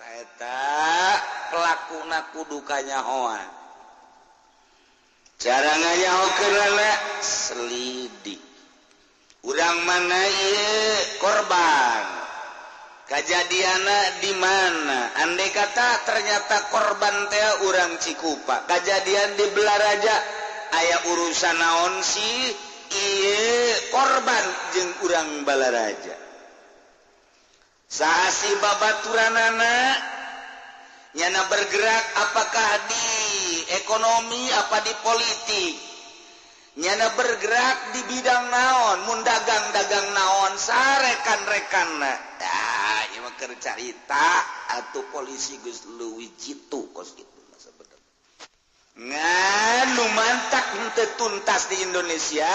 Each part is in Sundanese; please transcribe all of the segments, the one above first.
Eta pelakuna kudu kanyahoan. Cara nganyahokeunana selidik. Urang mana ieu korban? Kajadianna di mana? Andai kata ternyata korban teh urang Cikupa, kajadian di Balaraja, aya urusan naon sih ieu korban jeung urang Balaraja? Saha sih babaturanana? Nyana bergerak apakah di ekonomi apa di politik? Nyana bergerak di bidang naon? Mun dagang-dagang naon sarekan-rekanna? Dah, ieu mah keur carita atuh polisi geus leuwih jitu kos kitu mah sabenerna. Ngan nu mantak henteu tuntas di Indonesia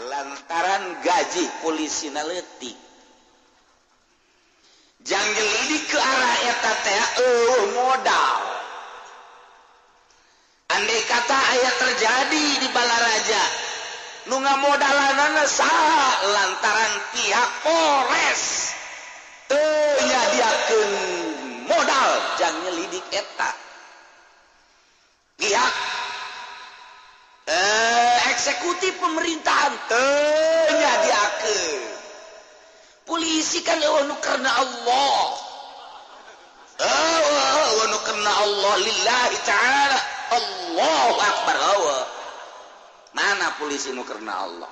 lantaran gaji polisina leutik. Jang nyelidik ke arah eta teh eueuh modal. Andai kata aya terjadi di Balaraja, nu ngamodalanana saha lantaran pihak Polres teu nyadiakeun modal jang nyelidik eta. Pihak eksekutif pemerintahan teu nyadiakeun. Polisi kan eueuh nu karena Allah. Eueuh nu karena Allah lillahi ta'ala. Allahu akbar eueuh. Mana polisi nu karena Allah?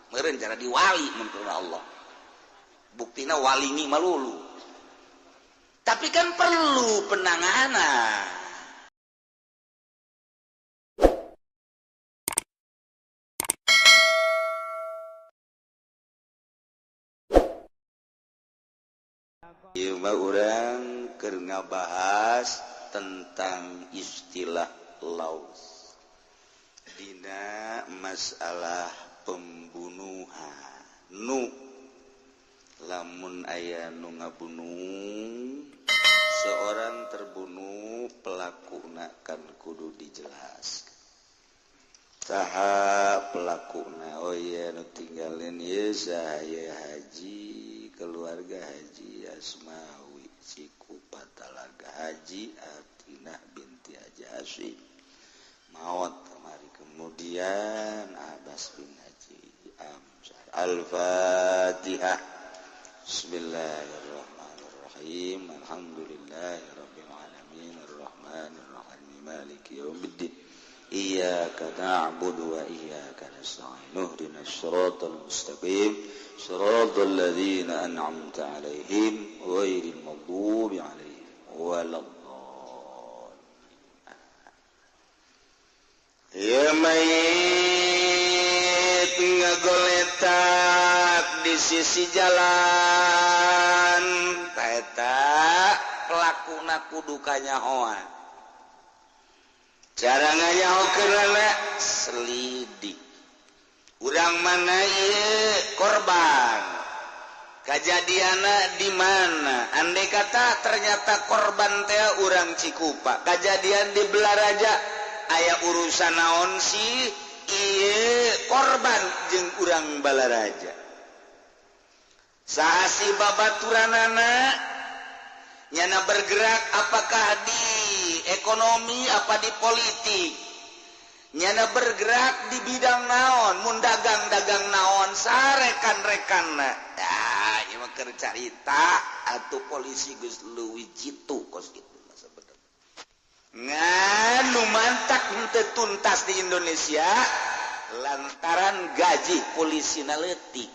Meureun cara diwali mun karena Allah. Buktina walingi malulu. Tapi kan perlu penanganan. Ieu mah urang keur ngabahas tentang istilah laus dina masalah pembunuhan. Nu lamun aya nu ngabunuh, seorang terbunuh, pelakuna kan kudu dijelaskan. Saha pelakuna? Oh iya, nu tinggalin ieu saha haji, keluarga Haji Asmawi Cikupa Talaga, Haji Atinah binti Haji Asyik maot kemari, kemudian Abbas bin Haji Amsar. Al-Fatihah. Bismillahirrahmanirrahim. Alhamdulillahirabbil alamin arrahmanirrahim maliki yaumiddin. Iyyaka na'budu wa iyyaka nasta'in. Ihdinas siratal mustaqim. Siratal ladzina an'amta 'alaihim ghairil maghdubi 'alaihim waladdallin. Ya mayit ngagoletak di sisi jalan, eta pelakuna kudu kanyahoan. Cara nganyahokeunana selidik. Urang mana ieu korban? Kajadianna di mana? Andai kata ternyata korban teh urang Cikupa, kajadian di Balaraja, aya urusan naon sih ieu korban jeung urang Balaraja? Saha sih babaturanana? Nyana bergerak apakah di ekonomi apa di politik? Nyana bergerak di bidang naon? Mun dagang-dagang naon sarekan-rekanna? Dah, ieu mah keur carita atuh polisi geus leuwih jitu kos kitu mah sabenerna. Ngan nu mantak henteu tuntas di Indonesia lantaran gaji polisina leutik.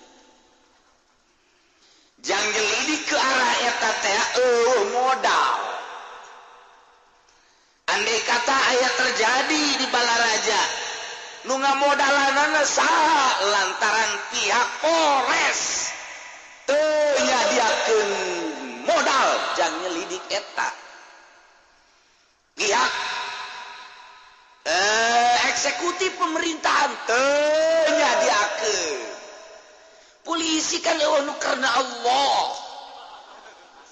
Jang nyelidik ke arah eta teh eueuh modal. Andai kata aya terjadi di Balaraja, nu ngamodalanana saha lantaran pihak Polres teu nyadiakeun modal jang nyelidik eta. Pihak eksekutif pemerintahan teu nyadiakeun. Polisi kan eueuh nu karena Allah.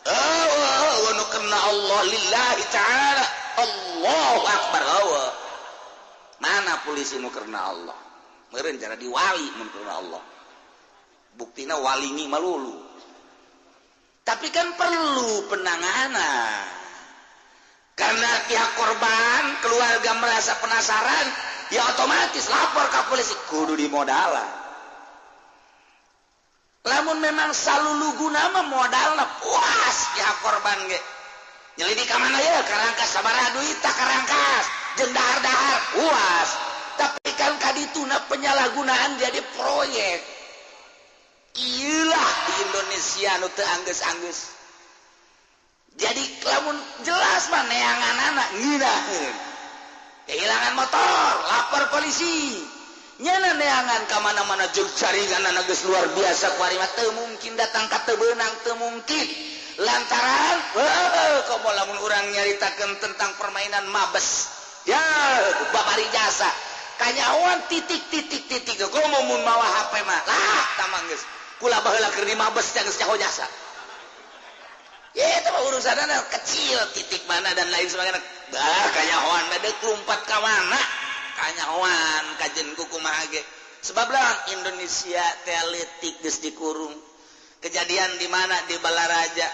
Eueuh nu karena Allah lillahi ta'ala. Allahu akbar eueuh. Mana polisi nu karena Allah? Meureun cara diwali mun karena Allah. Buktina walingi malulu. Tapi kan perlu penanganan. Karena pihak korban, keluarga merasa penasaran, ya otomatis lapor ke polisi, kudu dimodalan. Lamun memang saluluguna mah modalna puas pihak korban ge. Nyelidik ka mana ya? Karangkas sabaraha duit tah karangkas, jeung dahar-dahar puas. Tapi kan kadituna penyalahgunaan jadi proyek. Iyalah di Indonesia nu teu anggeus-anggeus. Jadi lamun jelas mah neanganana ngeunaheun. Kehilangan motor, lapor polisi. Nyana neangan ka mana-mana jeung jaringan geus luar biasa kuari mah teu mungkin datang ka teu beunang, teu mungkin. Lantaran heuh komo lamun urang nyaritakeun tentang permainan mabes. Ya, babari jasa. Kanyahoan titik titik titik komo mun mawa HP mah. Lah, tamang geus. Kula baheula keur di mabes geus nyaho jasa. Ya itu mah urusanana kecil titik mana dan lain sebagainya. Bah kanyahoan mah deuk lumpat ka mana? Kanyahoan kajen ku kumaha ge. Sebab lah Indonesia teh leutik geus dikurung. Kejadian di mana di Balaraja.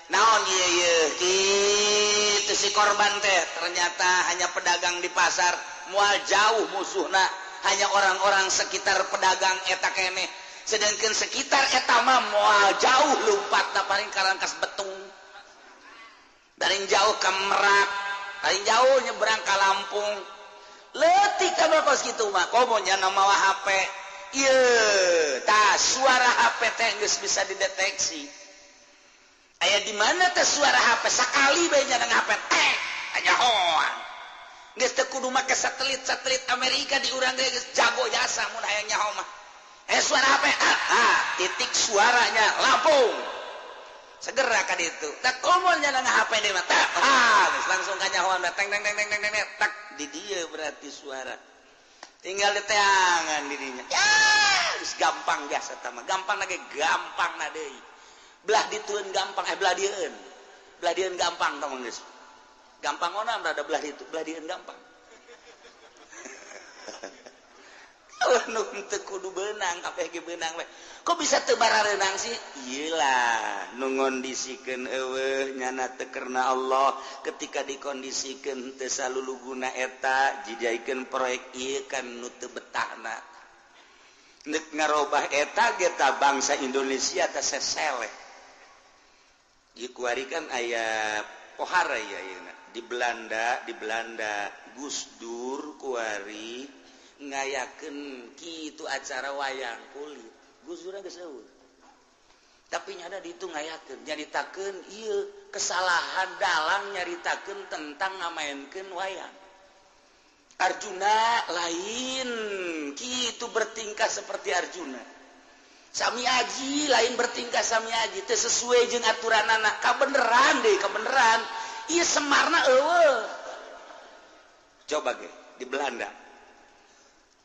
Naon ieu ieu kitu si korban teh ternyata hanya pedagang di pasar, moal jauh musuhna, hanya orang-orang sekitar pedagang eta keneh. Sedangkan sekitar eta mah moal jauh lumpatna paling karangkas Betung. Paling jauh ke Merak, paling jauh nyebrang ke Lampung. Leutik mah kos kitu mah, komo nya mawa HP. Ieu tah suara HP teh geus bisa dideteksi. Aya di mana teh suara HP sakali bae nya HP teh kanyahoan. Geus teu kudu make satelit-satelit Amerika di urang ge geus jago jasa mun hayang nyaho mah. Suara HP titik suaranya Lampung. Segera ka ditu. Tak komo nya HP deui mah tak geus langsung kanyahoan teng teng teng teng teng tak di dieu berarti suara. Tinggal diteangan dirinya. Ya, geus gampang jasa eta mah. Gampang lagi gampang na deui. Belah ditueun gampang belah dieun. Belah dieun gampang tah geus. Gampang ona rada belah ditu, belah dieun gampang. Nu teu kudu beunang kabeh ge beunang we. Kok bisa teu barareunang sih? Iyalah, nu ngondisikeun eueuh nyana teu karena Allah ketika dikondisikeun teu saluluguna eta dijadikeun proyek ieu kan nu teu betahna. Nek ngarobah eta ge ta bangsa Indonesia teh seseleh. Ieu kuari kan aya pohara ya ayeuna di Belanda Gus Dur kuari ngayakeun kitu acara wayang kulit. Gus Dur geus eueuh. Tapi nyada ditu ngayakeun, nyaritakeun ieu kesalahan dalang nyaritakeun tentang ngamaenkeun wayang. Arjuna lain kitu bertingkah seperti Arjuna. Sami Aji lain bertingkah Sami Aji teu sesuai jeung aturanana. Kabeneran deui, kabeneran. Ieu Semarna eueuh. Coba ge di Belanda.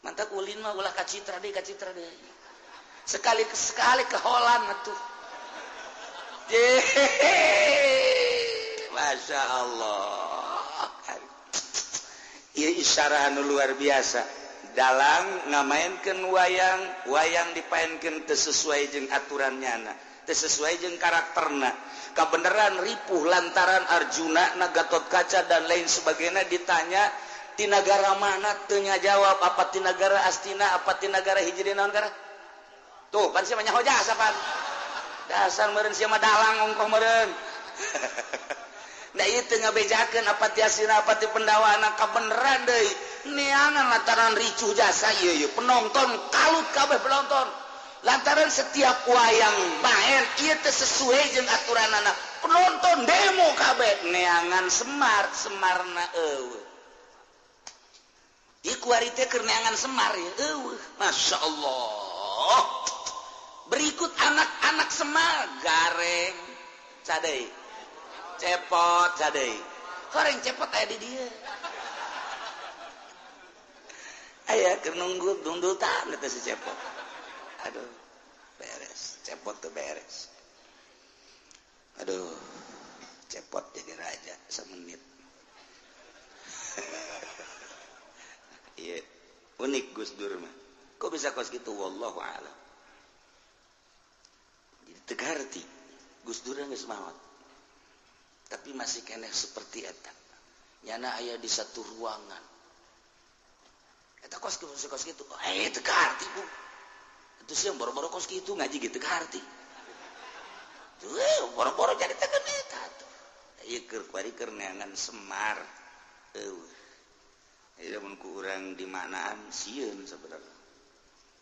Mantap ulin mah ulah kacitra deui, kacitra deui. Sekali-sekali ke Holland atuh. Masya Allah. Ieu isyarah anu luar biasa. Dalang ngamaenkeun wayang, wayang dipaenkeun teu sesuai jeung aturan nyana, teu sesuai jeung karakterna. Kabeneran ripuh lantaran Arjuna na Gatotkaca dan lain sebagainya ditanya ti nagara mana teu nyajawab, apa ti nagara Astina, apa ti nagara Hijri naon gara? Tuh, pan sia mah nyaho jasa pan. Dasar meureun sia mah dalang ongkoh meureun. Da ieu teu ngabejakeun apa ti Astina, apa ti Pendawana, kabeneran deui. Neangan lantaran ricuh jasa ieu ieu penonton kalut kabeh penonton. Lantaran setiap wayang maen ieu teu sesuai jeung aturanana. Penonton demo kabeh neangan Semar, Semarna eueuh. Ieu kuari teh keur neangan Semar ya eueuh. Masya Allah. Berikut anak-anak Semar gareng cadai cepot cadai goreng cepot aya di dieu. Aya keur nunggu dundutan eta si cepot. Aduh, beres, cepot tuh beres. Aduh, cepot jadi raja semenit. Iya, unik Gus Dur mah. Kok bisa kos gitu? Wallahu a'lam. Jadi tegarti. Gus Dur geus maot. Tapi masih keneh seperti eta. Nyana aya di satu ruangan. Eta kos kitu kos kitu. Eh teu kaharti bu. Itu sih yang boro-boro kos kitu ngaji gitu kaharti. Tuh boro-boro jadi tekan eta tuh. Ieu keur kuari keur neangan Semar. Eueuh. Ieu mun ku urang di manaan sieun sebenarnya.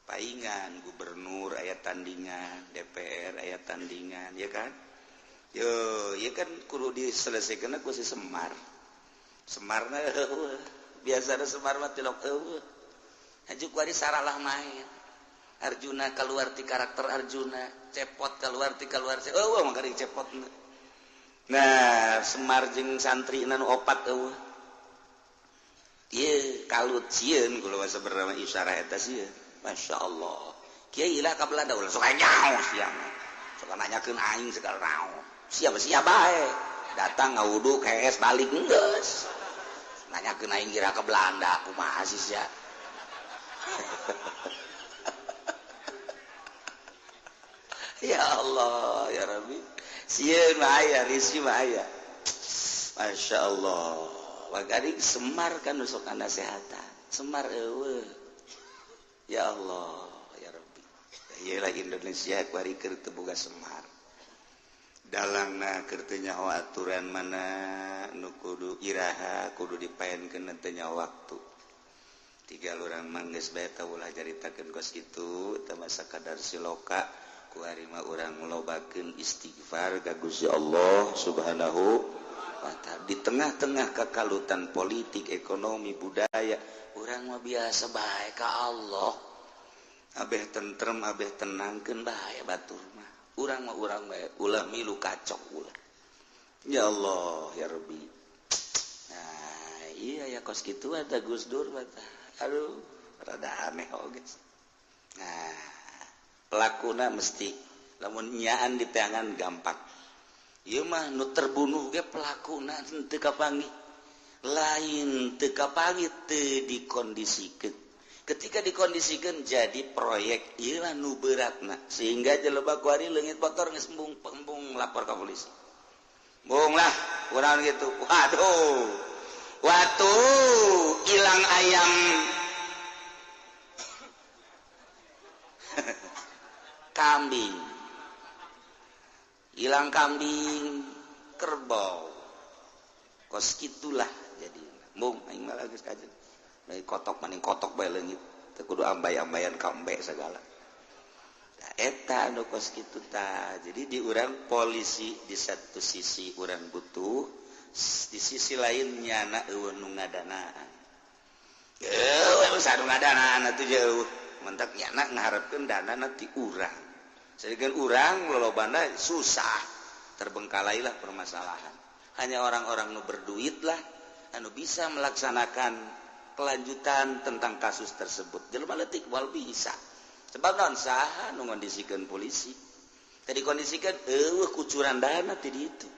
Paingan gubernur aya tandingan, DPR aya tandingan, ya kan? Yo, ya kan kudu diselesaikan ku si Semar. Semarna eueuh. Biasana Semar mah tilok eueuh. Haju kuari saralah main. Arjuna keluar ti karakter Arjuna, cepot keluar ti keluar. Eueuh mah geuring cepot. Nah, Semar jeung santri nu opat eueuh. Ieu kalut sieun kula mah sebenarnya isyarah eta sieun. Masya Allah. Kiai lah ka Belanda ulah sok nyaho sia. Sok nanyakeun aing segala naon. Siapa-siapa bae. Datang ngawudu kees balik geus. Nanyakeun aing kira ke Belanda kumaha sih sia. Ya Allah, ya Rabbi. Sieun mah aya, risi mah aya. Masya Allah. Wagaring Semar kan sok nasehatan. Semar eueuh. Ya Allah, ya Rabbi. Ieu lah Indonesia kuari keur teu boga Semar. Dalangna keur teu nyaho aturan mana nu kudu iraha kudu dipaenkeun teu nyaho waktu. Tiga urang mah geus bae tah ulah caritakeun kos kitu teu masa kadar siloka kuari mah urang lobakeun istighfar ka Gusti Allah Subhanahu wa ta'ala. Di tengah-tengah kekalutan politik, ekonomi, budaya, urang mah biasa bae ka Allah. Abeh tentrem, abeh tenangkeun bae batur mah. Urang mah urang bae, ulah milu kacok ulah. Ya Allah, ya Rabbi. Nah, iya ya kos kitu ada Gus Dur mah. Aduh, rada aneh oge. Nah, pelakuna mesti lamun nyaan di tangan gampang. Ieu mah nu terbunuh ge pelakuna teu kapanggih. Lain teu kapanggih teu dikondisikeun. Ketika dikondisikan jadi proyek ieu mah nu beratna sehingga jelema kuari leungit motor geus embung lapor ka polisi. Embung lah urang gitu. Waduh. Waktu hilang ayam kambing. Hilang kambing kerbau. Kos kitulah jadi. Embung aing mah geus kajen. Dari kotok maning kotok bae leungit teu kudu ambay-ambayan kambe segala. Nah, eta anu kos kitu tah. Jadi di urang polisi di satu sisi urang butuh, di sisi lain nyana eueuh nu ngadanaan. Eueuh usah nu ngadanaan atuh jauh. Mentak nyana ngaharepkeun dana ti urang. Sedengkeun urang lolobana susah, terbengkalailah permasalahan. Hanya orang-orang nu berduit lah anu bisa melaksanakan kelanjutan tentang kasus tersebut. Jelema leutik wal bisa. Sebab naon saha nu ngondisikeun polisi. Tadi kondisikan eueuh kucuran dana ti ditu.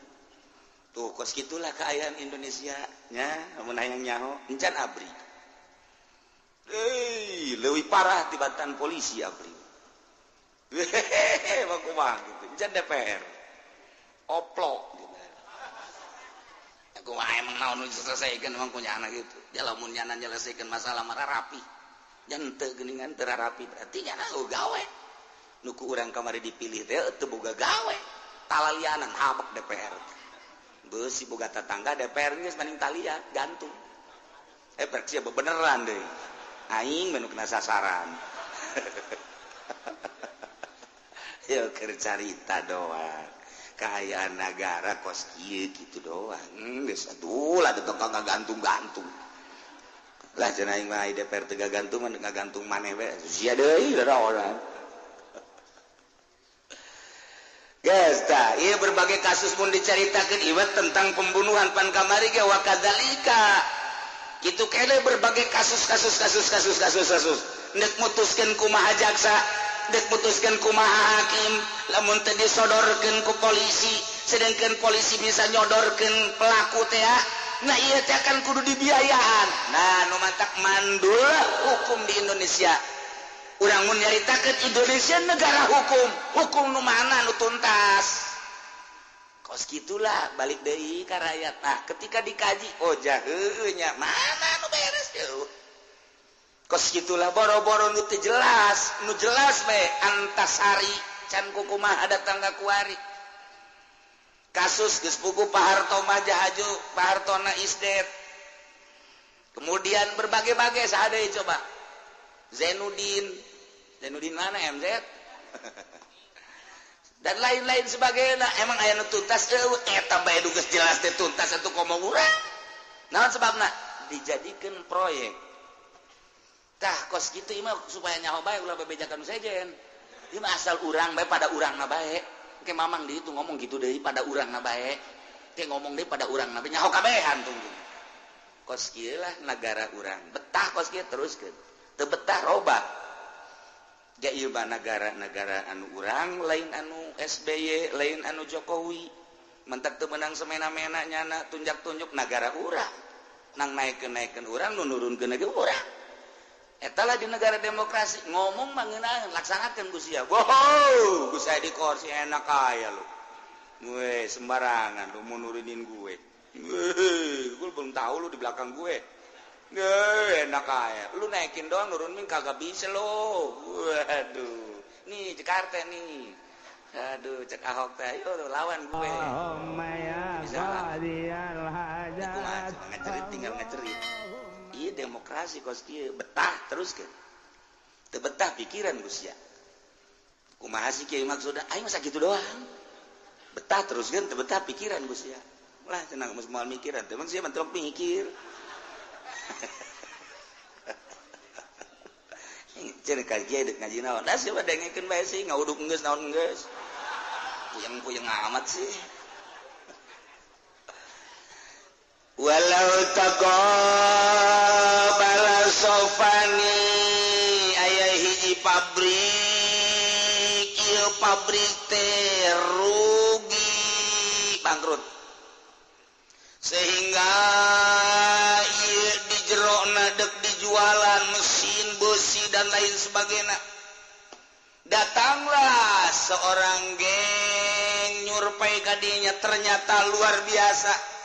Tuh kos kitulah kaayaan Indonesia nya mun hayang nyaho encan ABRI. Euy, leuwih parah tibatan polisi ABRI. Hehehe, mah kumaha gitu. Encan DPR. Oplok gitu. Aku mah emang naon nu diselesaikan emang punya anak gitu. Lamun nyana nyelesaikan masalah mah rapi. Jan teu geuningan teu rapi berarti nyana gawe. Nu ku urang kamari dipilih teh teu boga gawe. Talalianan habek DPR. Beusi boga tetangga DPR geus maning talian gantung. Berarti sia beneran deui. Aing mah nu kena sasaran. Yo keur carita doang. Kaayaan negara kos kieu gitu doang. Geus atuh lah tetangga ngagantung-gantung. Lah cenah aing mah DPR teu gagantung mah ngagantung maneh we. Sia deui orang. Geus tah, ieu berbagai kasus mun dicaritakeun ieu tentang pembunuhan pan kamari ge wa kadzalika. Kitu kene berbagai kasus kasus kasus kasus kasus kasus. Nek mutuskeun kumaha jaksa, dek mutuskeun kumaha hakim, lamun teu disodorkeun ku polisi, sedangkan polisi bisa nyodorkeun pelaku teh. Nah ieu teh kan kudu dibiayaan. Nah nu mantak mandul hukum di Indonesia. Urang mun nyaritakeun Indonesia negara hukum, hukum nu mana nu tuntas. Kos gitulah balik deui ka rakyat. Nah, ketika dikaji oh jaheuh nya mana nu beres jauh. Kos gitulah boro-boro nu teu jelas, nu jelas bae Antasari can kukumaha datang ka kuari. Kasus geus puguh Pak Harto mah jahaju, Pak Hartona is dead. Kemudian berbagai-bagai saha deui coba. Zainuddin, Zainuddin mana MZ? Dan lain-lain sebagainya. Emang aya nu tuntas eueuh eta bae nu geus jelas teh tuntas atuh komo urang. Naon sebabna? Dijadikeun proyek. Tah kos kitu ieu mah supaya nyaho bae ulah bebejakan sejen. Ieu mah asal urang bae pada urangna bae. Ke mamang di itu ngomong gitu deui pada urangna bae. Ke ngomong deui pada urangna bae nyaho kabehan tunggu. Kos kieu lah nagara urang. Betah kos kieu teruskeun. Teu betah robah. Ja ieu mah negara-negara anu urang lain anu SBY lain anu Jokowi mentak teu meunang semena-mena nyana tunjak-tunjuk nagara urang nang naikeun-naikeun urang nu nurunkeun ge urang eta lah di negara demokrasi ngomong mah ngeunaheun laksanakeun ku sia wow ku saya di kursi enak aya lu gue sembarangan lu mau nurunin gue gue belum tahu lu di belakang gue. Nggak, enak aja. Lu naikin doang, nurunin kagak bisa lo. Waduh. Nih Jakarta nih. Aduh, cek Ahok teh, ayo lawan gue. Bisa lah. Aku mah cuma ngecerit, tinggal ngecerit. Iya demokrasi kos kieu, betah terus kan. Teu betah pikiran geus sia. Kumaha sih kieu maksudna? Aing masa gitu doang. Betah terus kan, teu betah pikiran geus sia. Lah cenah geus moal mikiran, teu emang sia mentelok mikir. Cenah ka kieu deuk ngaji naon? Da sia mah dengekeun bae sih, ngauduk geus naon geus. Puyeng-puyeng amat sih. Walau taqabbala sofani aya hiji pabrik, ieu pabrik teh rugi bangkrut. Sehingga ieu di jerona dek dijualan mesin besi dan lain sebagainya. Datanglah seorang geng nyurpai kadinya, ternyata luar biasa.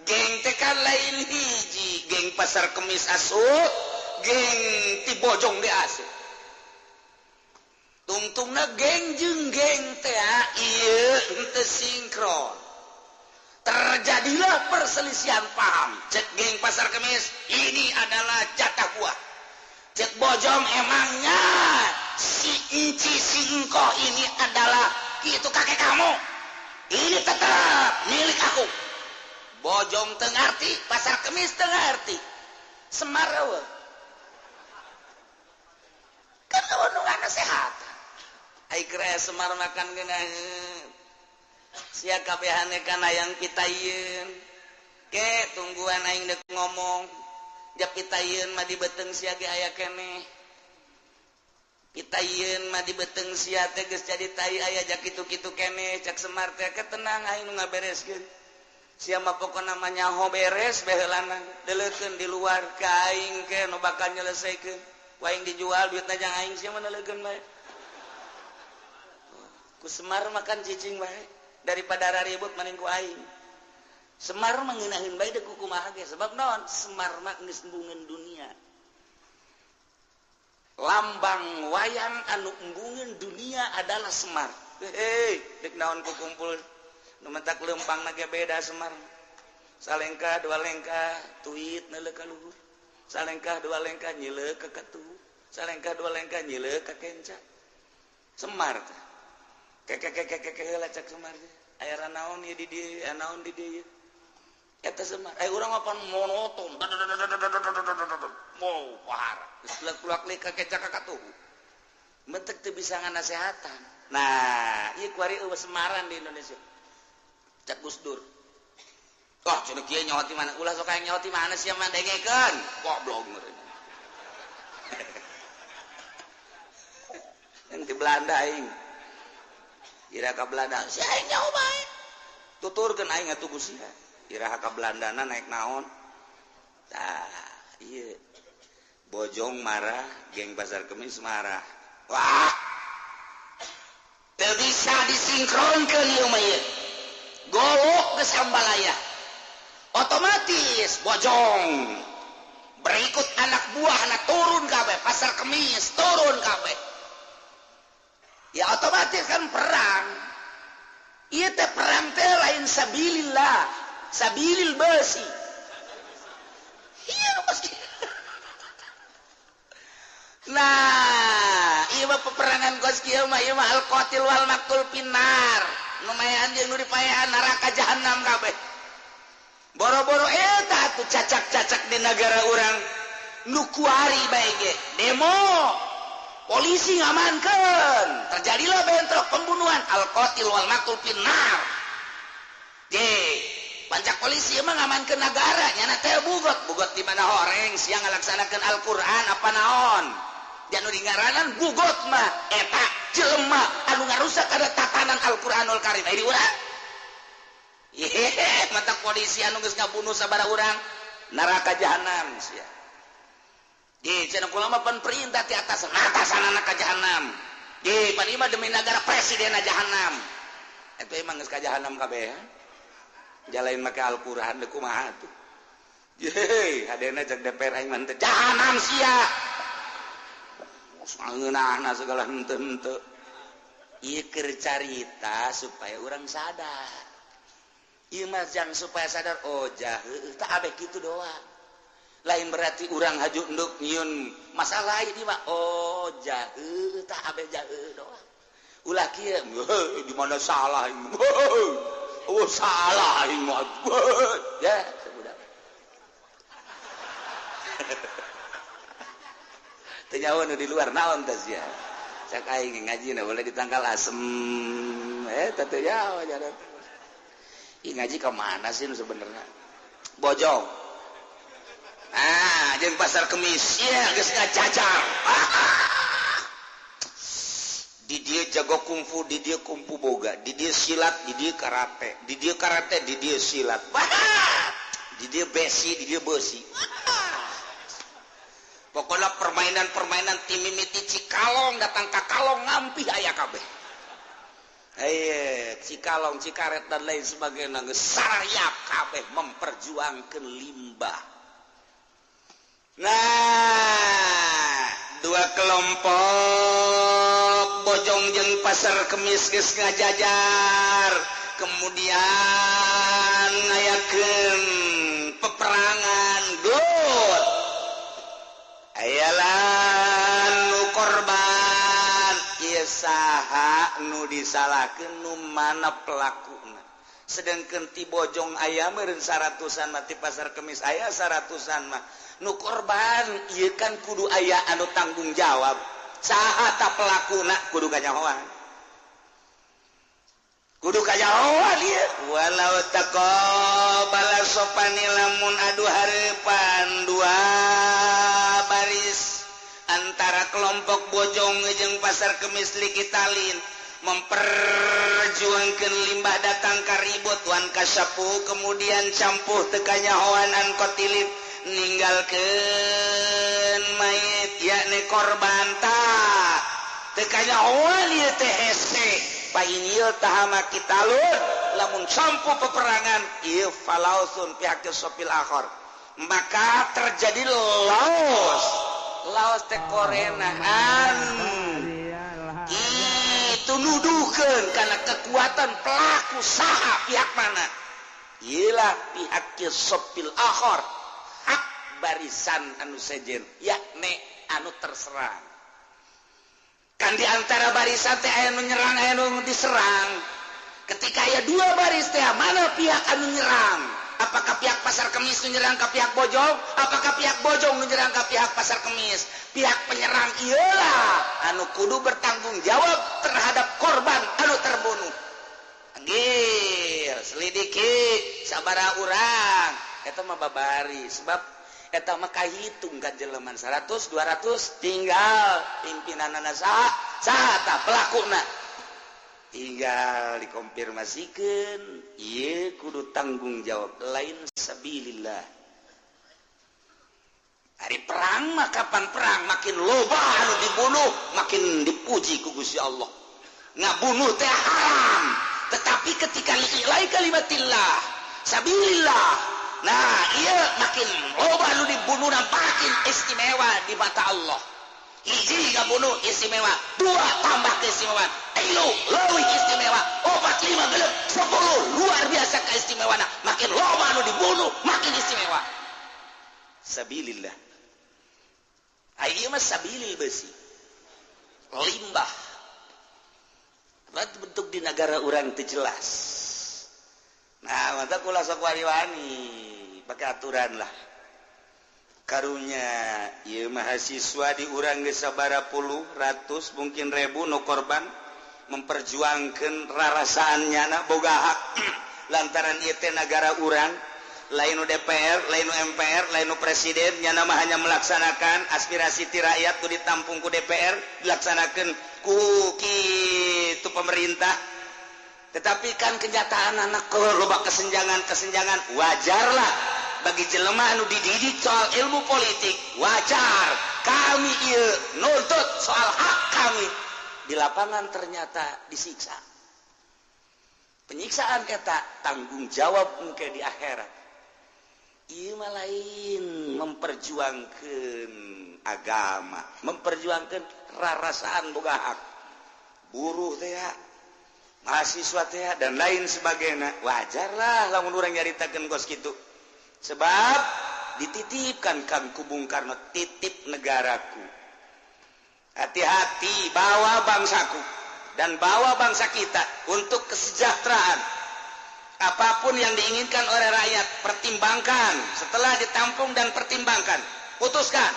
Geng teh kan lain hiji, geng Pasar Kemis asup, geng ti Bojong ge asup. Tungtungna geng jeung geng teh ieu henteu sinkron. Terjadilah perselisihan paham. Cek geng Pasar Kemis, ini adalah jatah gua. Cek Bojong, emangnya si Enci si Engkoh ini adalah itu kakek kamu. Ini tetap milik aku. Bojong teu ngarti, Pasar Kemis teu ngarti. Semar eueuh. Kan eueuh nu ngasehatan. Ai keur aya Semar makan geunaheun. Sia kabehane kana yang pitayeun. Ke tungguan aing deuk ngomong. Ja pitayeun mah di beuteung sia ge aya keneh. Pitayeun mah di beuteung sia teh geus jadi tai aya ja kitu-kitu keneh. Cak Semar teh ke tenang aing nu ngabereskeun. Sia mah pokona mah nyaho beres baheulana. Deleukeun di luar ka aing ke nu bakal nyelesaikeun. Ku aing dijual duitna jang aing sia mah neuleukeun bae. Ku Semar makan cicing bae. Daripada ribut mending ku aing. Semar mah ngeunaheun bae deuk kumaha ge sebab naon? Semar mah geus embungeun dunia. Lambang wayang anu embungeun dunia adalah Semar. Hei, deuk naon ku kumpul nu mentak lempangna ge beda Semar. Salengkah dua lengkah tuit neuleuh ka luhur. Salengkah dua lengkah nyileuk ka katuhu. Salengkah dua lengkah nyileuk ka kenca. Semar teh. Kekekekekeke heula cak Semar teh. Aya naon ieu di dieu, aya naon di dieu. Eta Semar. Ai urang mah pan monoton. Mau pahara. Geus leuk-leuk ka kenca ka katuhu. Mentek teu bisa nganasehatan. Nah, ieu kuari eueuh Semaran di Indonesia. Cak Gus Dur. Wah, cenah kieu nyaho ti mana? Ulah sok aya nyaho ti mana sia mah dengekeun. Goblok meureun. Yang di Belanda aing. Iraha ka Belanda, sia aing nyaho bae. Tuturkeun aing atuh ku sia. Iraha ka Belandana naik naon? Tah, ieu. Bojong marah, geng Pasar Kemis marah. Wah. Teu bisa disinkronkeun ieu mah ieu. Golok geus ambalaya. Otomatis Bojong berikut anak buah anak turun kabeh, Pasar Kemis turun kabeh. Ya otomatis kan perang. Ieu teh perang teh lain sabilillah, sabilil besi. Iya pasti. Nah, ieu mah peperangan kos kieu mah ieu mah al-qatil wal maqtul finnar. Nu maehan jeung nu dipaehan neraka jahanam kabeh. Boro-boro eta atuh cacak-cacak di negara urang nu kuari bae ge demo polisi ngamankeun terjadilah bentrok pembunuhan al-qatil wal maqtul finnar. Je pancak polisi emang ngamankeun negara nyana teh bugot bugot di mana horeng siang ngalaksanakeun Al-Qur'an apa naon janu dingaranan bugot mah eta jelema anu ngarusak ada tatanan Al-Qur'anul Karim ai di urang. Yehehe, mata polisi anu geus ngabunuh sabaraha urang neraka jahanam sia. Di cenah kula mah pan perintah ti atas atasanana ka jahanam. Di pan ieu mah demi negara presiden jahanam. Eta emang geus ka jahanam kabeh. Jalain make Al-Qur'an deui kumaha atuh. Yehe, hadena cek DPR aing mah teu jahanam sia. Ngeunahna segala henteu-henteu. Ieu keur carita supaya urang sadar. Ieu mah jang supaya sadar oh jah heueuh tah abeh kitu doang. Lain berarti urang haju enduk nyieun masalah ini mah oh jah heueuh tah abeh jah heueuh doang. Ulah kieu di mana salah aing. Oh salah aing mah. Ya sebudak. Teu nyaho nu di luar naon teh sia. Cak aing ngajina boleh ditangkal asem. Teh teu nyaho jaran. Ih ngaji ke mana sih nu sebenarnya? Bojong. Ah, jeung Pasar Kemis. Iya, geus ngacacar. Di dieu jago kungfu, di dieu kungfu boga, di dieu silat, di dieu karate, di dieu karate, di dieu silat. Di dieu besi, di dieu besi. Pokoknya permainan-permainan tim mimiti Cikalong datang ka Kalong ngampih aya kabeh. Cikalong, Cikaret dan lain sebagainya geus sarayap kabeh memperjuangkeun limbah. Nah, dua kelompok Bojong jeung Pasar Kemis geus ngajajar, kemudian ngayakeun peperangan gelut. Ayalah nu korban ieu saha nu disalahkeun nu mana pelakuna. Sedangkan ti Bojong aya meureun 100-an mah, ti Pasar Kemis aya 100-an mah. Nu korban ieu kan kudu aya anu tanggung jawab. Saha ta pelakuna kudu kanyahoan. Kudu kanyahoan ieu. Walau taqabala sopani lamun adu hareupan dua baris antara kelompok Bojong jeung Pasar Kemis likitalin memperjuangkan limbah datang karibut wan kasapu kemudian campuh tekanyahoan an kotilin ninggalkeun mayit yakni korban ta tekanyahoan ieu teh hese painil tahama kitalun lamun campuh peperangan ieu falausun pihak sopil akhor maka terjadi laos laos teh korenaan itu nuduhkeun karena kekuatan pelaku saha pihak mana ialah pihak sopil akhor hak barisan anu sejen yakni anu terserang kan di antara barisan teh aya nu nyerang aya nu diserang ketika aya dua baris teh mana pihak anu nyerang apakah pihak Pasar Kemis nu nyerang ka pihak Bojong apakah pihak Bojong nu nyerang ka pihak Pasar Kemis pihak penyerang ialah anu kudu bertanggung jawab terhadap korban anu terbunuh. Anggir selidiki sabaraha urang eta mah babari sebab eta mah kahitung ka jeleman 100 200 tinggal pimpinanana saha saha tah pelakuna tinggal dikonfirmasikeun ieu kudu tanggung jawab lain sabilillah. Hari perang mah kapan perang makin loba anu dibunuh makin dipuji ku Gusti Allah. Ngabunuh teh haram Tetapi ketika li'i'lai kalimatillah, sabilillah, nah iya makin loba nu dibunuh makin istimewa di mata Allah. Hiji ngabunuh istimewa, dua tambah keistimewaan, tilu leuwih istimewa, opat, lima, genep, 10, luar biasa keistimewaan. Makin loba nu dibunuh makin istimewa. Sabilillah. Ayo mah sabilil besi limbah. Berarti bentuk di negara orang itu jelas. Nah, mata kula sok wani-wani pakai aturan lah. Karunya ieu mahasiswa di urang geus sabaraha puluh ratus, mungkin ribu nu korban memperjuangkan rarasaan nyana boga hak, lantaran ieu teh nagara urang, lain nu DPR, lain nu MPR, lain nu presiden. Nyana mah hanya melaksanakan aspirasi ti rakyat, nu ditampung ku DPR, dilaksanakan ku kitu pemerintah. Tetapi kan kenyataan anak loba kesenjangan kesenjangan, wajarlah bagi jelema anu dididik soal ilmu politik, wajar kami ieu nuntut soal hak kami. Di lapangan ternyata disiksa. Penyiksaan eta tanggung jawab mungkin di akhirat. Ieu mah lain memperjuangkan agama, memperjuangkan rarasaan boga hak buruh teh, mahasiswa teh, dan lain sebagainya. Wajarlah lamun urang nyaritakeun kos kitu, sebab dititipkan kan ku Bung Karno, titip negaraku, hati-hati bawa bangsaku dan bawa bangsa kita untuk kesejahteraan. Apapun yang diinginkan oleh rakyat, pertimbangkan. Setelah ditampung dan pertimbangkan, putuskan.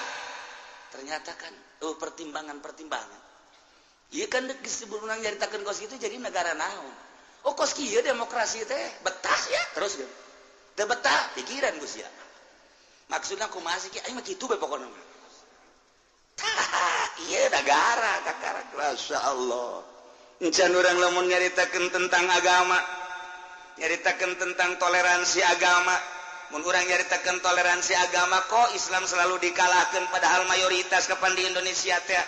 Ternyata kan, oh, pertimbangan-pertimbangan. Iya kan, sebelum nyaritakeun kos itu jadi negara naon? Oh, kos kieu demokrasi teh betah ya terus gitu. Teu betah pikiran Gus ya. Maksudnya kumaha sih? Aing mah kitu bae pokona mah. Tah, ieu negara kakarak, Masya Allah. Encan urang lamun nyaritakeun tentang agama, nyaritakeun tentang toleransi agama. Mun urang nyaritakeun toleransi agama, kok Islam selalu dikalahkan, padahal mayoritas kapan di Indonesia teh.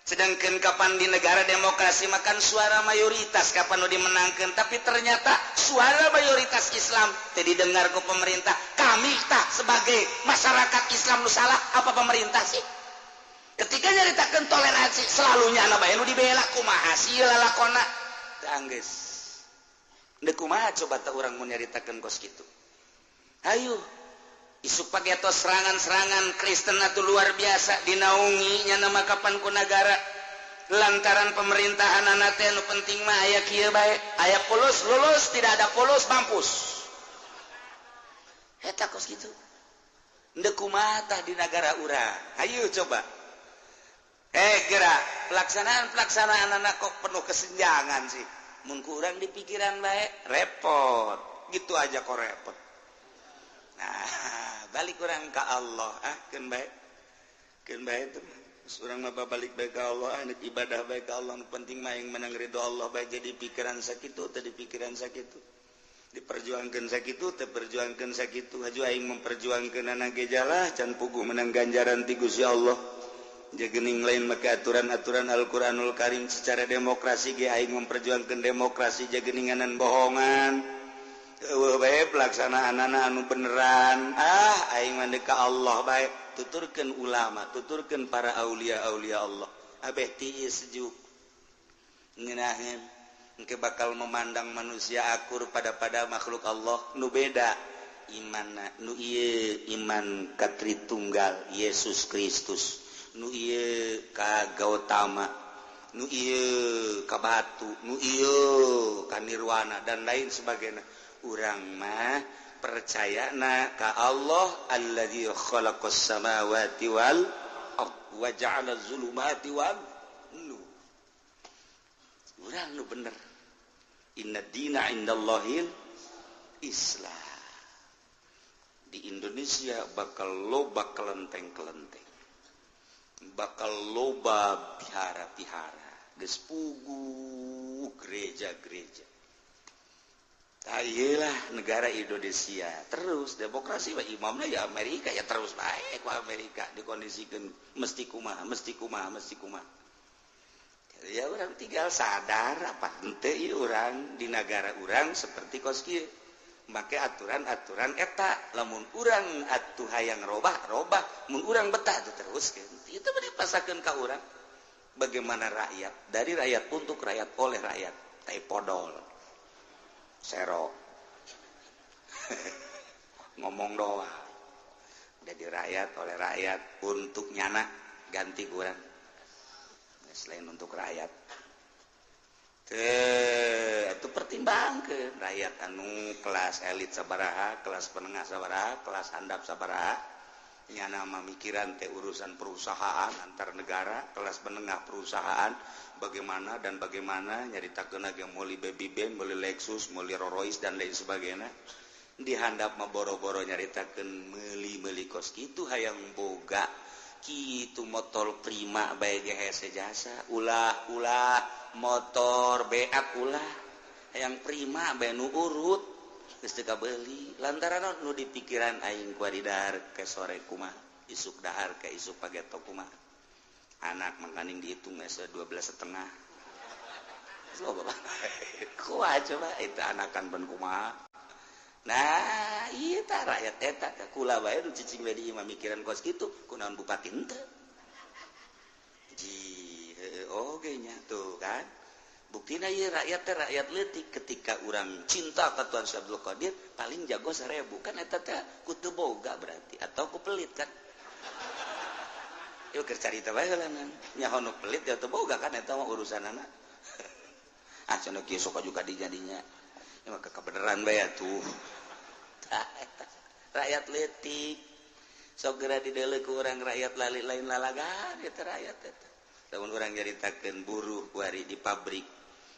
Sedangkan kapan di negara demokrasi makan suara mayoritas kapan nu dimenangkan, tapi ternyata suara mayoritas Islam teu didengar ku pemerintah. Kami tak sebagai masyarakat Islam nu salah apa pemerintah sih? Ketika nyaritakeun toleransi, selalunya anak bae nu dibela. Kumaha sih lalakona? Teu anggeus. Deuk kumaha coba teh urang mun nyaritakeun kos kitu? Hayu isuk pagi atau serangan-serangan Kristen atau luar biasa dinaungi nya nama kapan ku negara, lantaran pemerintahan anak teh nu penting mah aya kieu bae, aya polos lulus, tidak ada polos mampus. Eta kos kitu. Ndek kumaha tah di negara urang? Hayu coba, gerak pelaksanaan pelaksanaan anak kok penuh kesenjangan sih. Mun kurang di pikiran bae repot gitu aja kok repot. Nah, balik urang ke Allah, ah, keun bae. Keun bae itu. Urang mah balik bae ka Allah, ah, ibadah bae ka Allah, nu penting mah yang menang ridho Allah bae. Jadi pikiran sakitu teh, pikiran sakitu. Diperjuangkeun sakitu teh, perjuangkeun sakitu. Haju aing memperjuangkeun anak ge jalah can puguh menang ganjaran ti Gusti Allah. Jagening lain make aturan-aturan Al-Qur'anul Karim secara demokrasi ge, aing memperjuangkeun demokrasi jageninganan bohongan. Eueuh bae pelaksanaan anu beneran. Ah, aing mah ka Allah bae. Tuturkeun ulama, tuturkeun para aulia-aulia Allah. Abeh tiis sejuk. Ngeunaheun engke bakal memandang manusia akur pada pada makhluk Allah nu beda imanna, nu ieu iman ka Tritunggal Yesus Kristus, nu ieu ka Gautama, nu ieu ka batu, nu ieu ka nirwana, dan lain sebagainya. Urang mah percaya na ka Allah alladzi khalaqas samawati wal ard wa ja'ala zulumati wan nur. Urang nu bener. Inna dina indallahil Islam. Di Indonesia bakal loba kelenteng-kelenteng, bakal loba bihara-bihara, geus puguh gereja-gereja. Ayolah negara Indonesia terus demokrasi mah imamnya ya Amerika, ya terus baik ku Amerika dikondisikan mesti kumaha, mesti kumaha, mesti kumaha. Ya Urang tinggal sadar apa henteu ieu urang di nagara urang seperti kos kieu. Make aturan-aturan eta, lamun urang atuh hayang robah, robah, mun urang betah tuh teruskeun. Itu mah dipasakeun ka urang. Bagaimana rakyat, dari rakyat untuk rakyat oleh rakyat. Tai podol. Sero. Ngomong doang. Jadi rakyat oleh rakyat untuk nyana ganti kurang. Selain untuk rakyat. Itu pertimbangkan rakyat anu kelas elit sabaraha, kelas penengah sabaraha, kelas handap sabaraha. Nyana mamikiran teh urusan perusahaan antar negara, kelas menengah perusahaan bagaimana dan bagaimana nyaritakeun ge meuli baby band, meuli Lexus, meuli Rolls Royce dan lain sebagainya. Dihandap mah boro-boro nyaritakeun meuli-meuli kos kitu hayang boga kitu motor prima bae ge hese jasa, ulah-ulah motor beak ulah hayang prima bae nu urut geus teu kabeuli lantaran nu di pikiran aing kuari dahar ke sore kumaha, isuk dahar ke isuk pageto kumaha, anak mangkaning dihitung geus 12,5 loba kumaha coba itu anakan ben kumaha. Nah ieu tah rakyat eta ka kula bae nu cicing we di imah mikiran kos kitu kunaon bupati henteu ji heueuh oge nya tuh kan. Buktina ieu rakyat teh rakyat leutik ketika urang cinta ka Tuan Syekh Abdul Qadir paling jago 1000 kan eta teh ku teu boga berarti atau ku pelit kan. Ieu keur carita bae heula nyaho nu pelit ya teu boga kan eta mah urusanana. Ah cenah kieu sok juga dijadinya. Ya mah kebenaran bae atuh. Tah eta rakyat leutik sok geura dideuleu ku urang rakyat lali lain lalagan eta rakyat eta. Lamun urang nyaritakeun buruh kuari di pabrik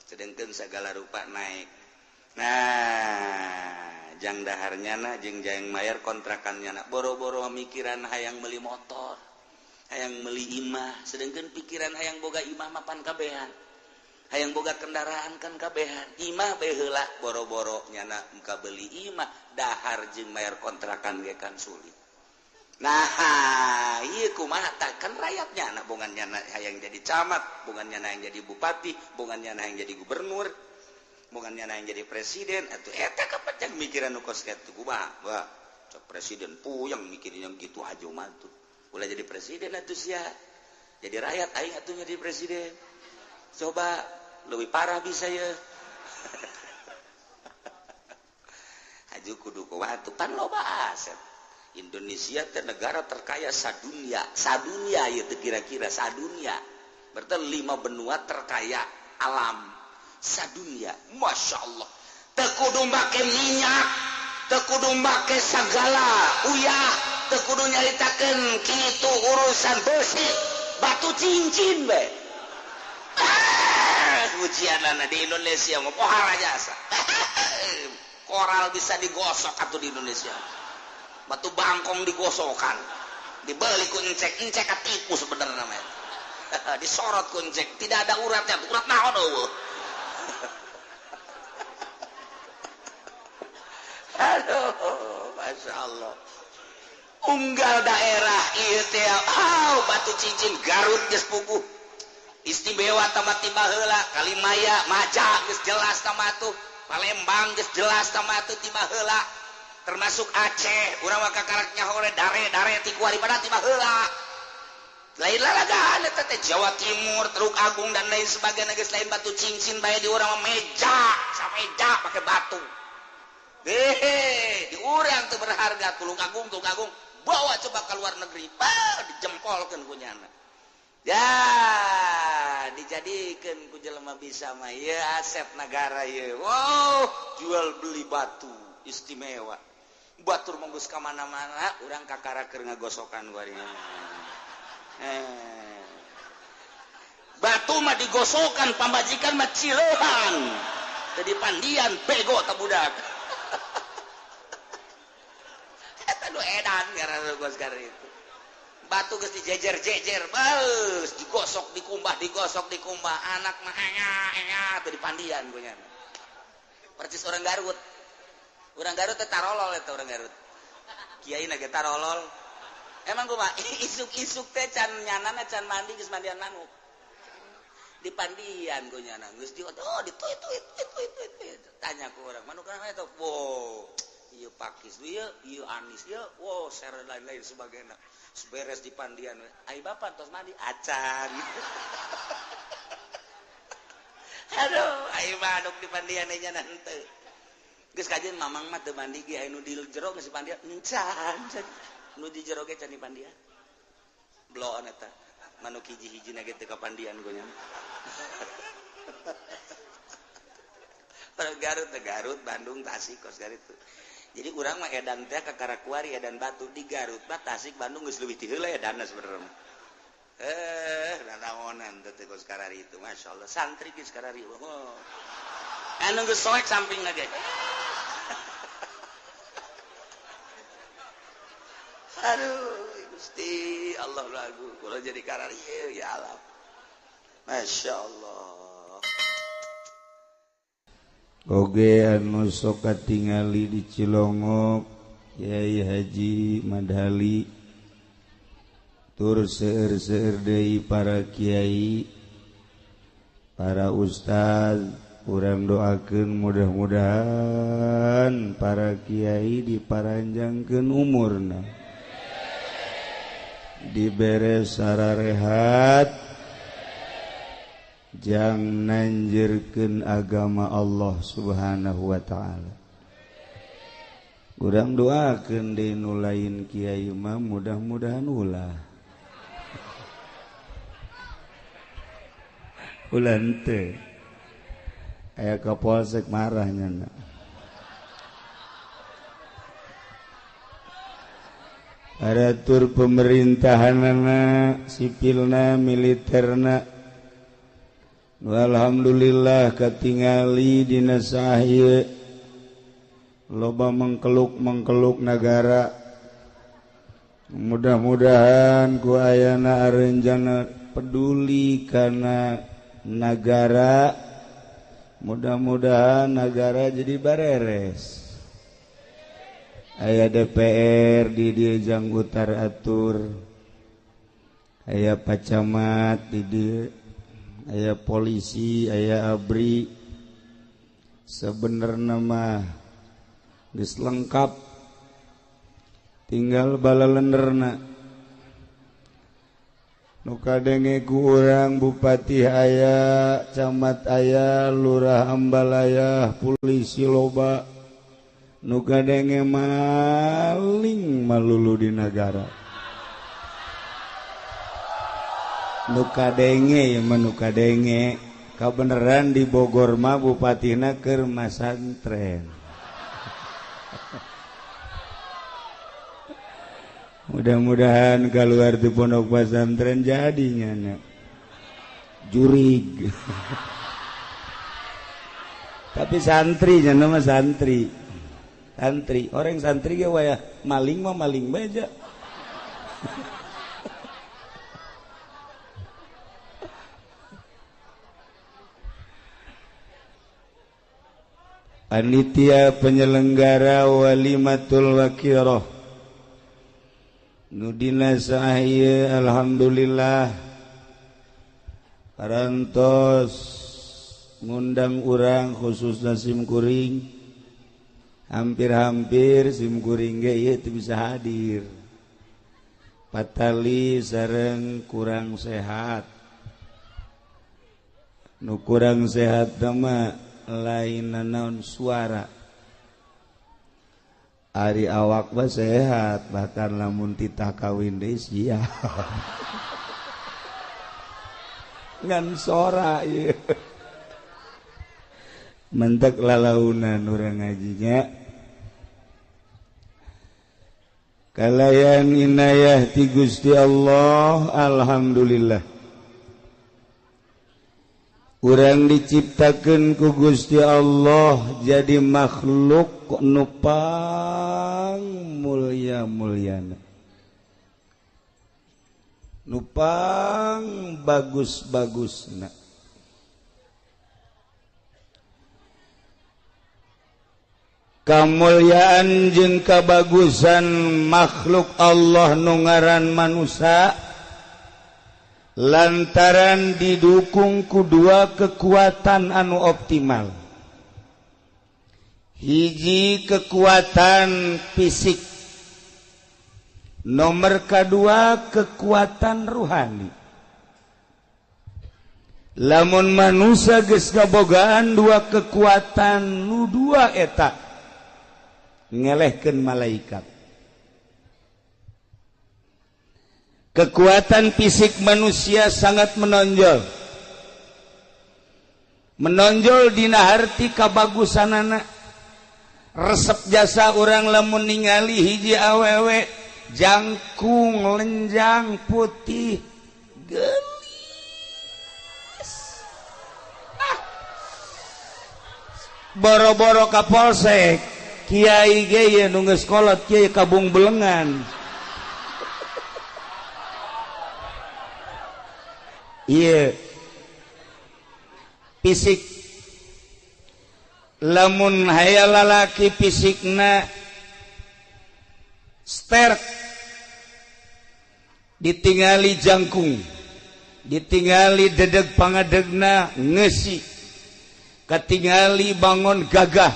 sedangkan segala rupa naik. Nah, jang daharnya na jeung jang mayar kontrakannya na boro-boro mikiran hayang meuli motor, hayang meuli imah, sedangkan pikiran hayang boga imah mapan kabehan. Hayang boga kendaraan kan kabehan. Imah bae heula boro-boro nyana muka beli imah, dahar jeung mayar kontrakan ge kan sulit. Nah, ieu kumaha tah kan rakyatnya anak bongan nyana hayang jadi camat, bongan nyana hayang jadi bupati, bongan nyana hayang jadi gubernur, bongan nyana hayang jadi presiden, atuh eta kapacang mikiran nu kos kitu kumaha? Wah, cek presiden puyeng mikirin yang gitu aja mah tuh. Ulah jadi presiden atuh sia. Jadi rakyat aing atuh jadi presiden. Coba lebih parah bisa ya. Aju kudu kumaha tuh pan loba aset. Indonesia teh negara terkaya sadunia, sadunia ya teh kira-kira sadunia. Berarti 5 benua terkaya alam sadunia. Masya Allah. Teu kudu make minyak, teu kudu make sagala uyah, teu kudu nyaritakeun kitu urusan besi, batu cincin bae. Ujianana di Indonesia mah pohara jasa. Koral bisa digosok atuh di Indonesia. Batu bangkong digosokan, dibeli ku encek, encek katipu sebenarnya namanya. Disorot ku encek, tidak ada uratnya, urat naon eueuh. Aduh, masya Allah. Unggal daerah ieu teh, oh, batu cincin Garut geus puguh. Istimewa tamat tiba heula, Kalimaya, Maja geus jelas tamat tuh, Palembang geus jelas tamat tuh tiba heula. Termasuk Aceh, urang mah kakarak nyaho dare-dare ti kuari pada tiba heula. Lain lalagaan eta teh Jawa Timur, Teluk Agung dan lain sebagainya geus lain batu cincin bae di urang mah meja, sameja pake batu. Hehe, di urang teu berharga Tulung Agung, Tulung Agung bawa coba ke luar negeri, bah dijempolkeun ku nyana. Ya, dijadikeun ku jelema bisa mah ieu aset nagara ieu. Wow, jual beli batu istimewa. Batur menggus ka mana-mana, urang kakara keur ngagosokan kuari. Batu mah digosokan, pamajikan mah cileuhan. Jadi pandian bego ta budak. Eta nu edan ngaranna gos itu. Batu geus dijejer-jejer, beus digosok dikumbah, digosok dikumbah, anak mah enga-enga teu dipandian ku nya. Percis orang Garut. Orang Garut teh tarolol eta orang Garut. Kiai na ge tarolol. Emang kumaha isuk-isuk teh can nyanana can mandi geus mandian manuk. Di pandian ku nyana geus di oh di tuit tuit tuit tuit tuit. Tanya ku urang, "Manuk kana eta?" Wow, ieu pakis ieu, ieu anis ieu, wow, share lain-lain sebagainya. Beres di pandian. Ai bapak tos mandi acan. Aduh, ai manuk di pandian nya henteu. Geus kajeun mamang mah teu mandi ge aya nu di jero geus di pandian encan. Nu di jero ge can di pandian. Bloon eta. Manuk hiji-hijina ge teu kapandian ku nya. Garut, Garut, Bandung, Tasik kos Garut. Jadi urang mah edan teh ka Karakuari edan batu di Garut mah Tasik Bandung geus leuwih ti heula edanna sebenarnya. Nanaonan teh kos karari itu masyaallah santri geus karari. Oh. Anu geus soek sampingna ge. Aduh, Gusti Allah lagu kula jadi karari ya Allah. Masyaallah. Oge anu sok katingali di Cilongok Kiai Haji Madhali tur seueur-seueur deui para kiai para ustaz urang doakeun mudah-mudahan para kiai diparanjangkeun umurna dibere sararehat jang nanjirkeun agama Allah Subhanahu wa ta'ala. Urang doakeun deui nu lain kiai mah mudah-mudahan ulah. Ulah henteu. Aya kapolsek marah nya. Aratur pemerintahanana, sipilna, militerna. Alhamdulillah katingali dina sahye loba mengkeluk-mengkeluk nagara. Mudah-mudahan ku ayana arenjana peduli kana nagara. Mudah-mudahan nagara jadi bareres. Aya DPR di dieu jang utar atur. Aya pacamat di dieu, aya polisi, aya ABRI. Sebenarnya mah geus lengkap, tinggal balalenderna. Nu kadenge ku urang bupati aya, camat aya, lurah ambalaya, polisi loba. Nu kadenge maling malulu di nagara. Nu kadenge ya mah nu kadenge kabeneran di Bogor mah bupatina keur masantren. Mudah-mudahan keluar di pondok pesantren jadinya nya jurig. Tapi santri nya mah santri. Santri, orang santri ge wayah maling mah maling bae. Panitia penyelenggara Walimatul Waqiroh nu dina sae alhamdulillah parantos ngundang urang khususna simkuring, hampir-hampir simkuring ge ieu teu bisa hadir patali sareng kurang sehat. Nu kurang sehat mah lain naon suara. Ari awak mah sehat, bahkan lamun titah kawin deui sia. Ngan sora ieu. Mentek lalaunan urang ngajinya. Kalayan inayah ti Gusti Allah, alhamdulillah. Urang diciptakeun ku Gusti Allah jadi makhluk nu pang mulia-muliana, nu pang bagus-bagusna. Kamulyaan jeung kabagusan makhluk Allah nu ngaran manusia Lantaran didukung ku dua kekuatan anu optimal. Hiji kekuatan fisik, nomor kedua kekuatan ruhani. Lamun manusia geus kabogaan dua kekuatan nu dua eta ngelehkeun malaikat. Kekuatan fisik manusia sangat menonjol. Menonjol dina harti kabagusanana. Resep jasa urang lamun ningali hiji awewe jangkung lenjang putih geulis. Ah. Boro-boro ka polsek, kiai ge ye nu geus kolot kiai kabung belengan. Iya, fisik. Lamun hayal lalaki fisikna sterk, ditingali jangkung, ditingali dedeg pangadegna ngesi, katingali bangon gagah.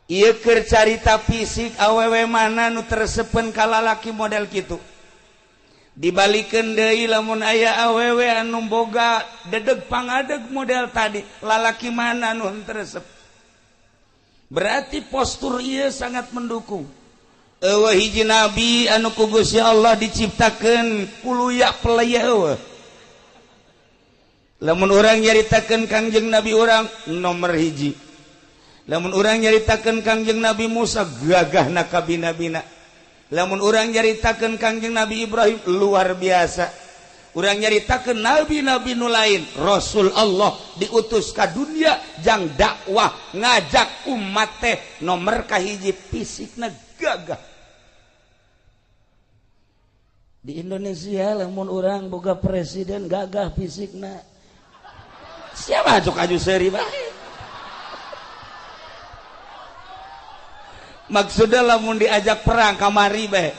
Ieu keur carita fisik awewe mana nu tersepen ka lalaki model kitu. Dibalikeun deui lamun aya awewe anu boga dedeg pangadeg model tadi, lalaki mana nu henteu resep. Berarti postur ieu sangat mendukung. Eueuh hiji nabi anu ku Gusti Allah diciptakeun kuluya pelaya eueuh. Lamun urang nyaritakeun Kangjeng Nabi urang nomor hiji. Lamun urang nyaritakeun Kangjeng Nabi Musa gagahna kabina-bina. Lamun urang nyaritakeun Kangjeng Nabi Ibrahim luar biasa. Urang nyaritakeun nabi-nabi nu lain, Rasul Allah diutus ka dunia jang dakwah ngajak umat teh nomor kahiji fisikna gagah. Di Indonesia lamun urang boga presiden gagah fisikna. Siapa cok aju seuri bae. Maksudnya lamun diajak perang kamari bae.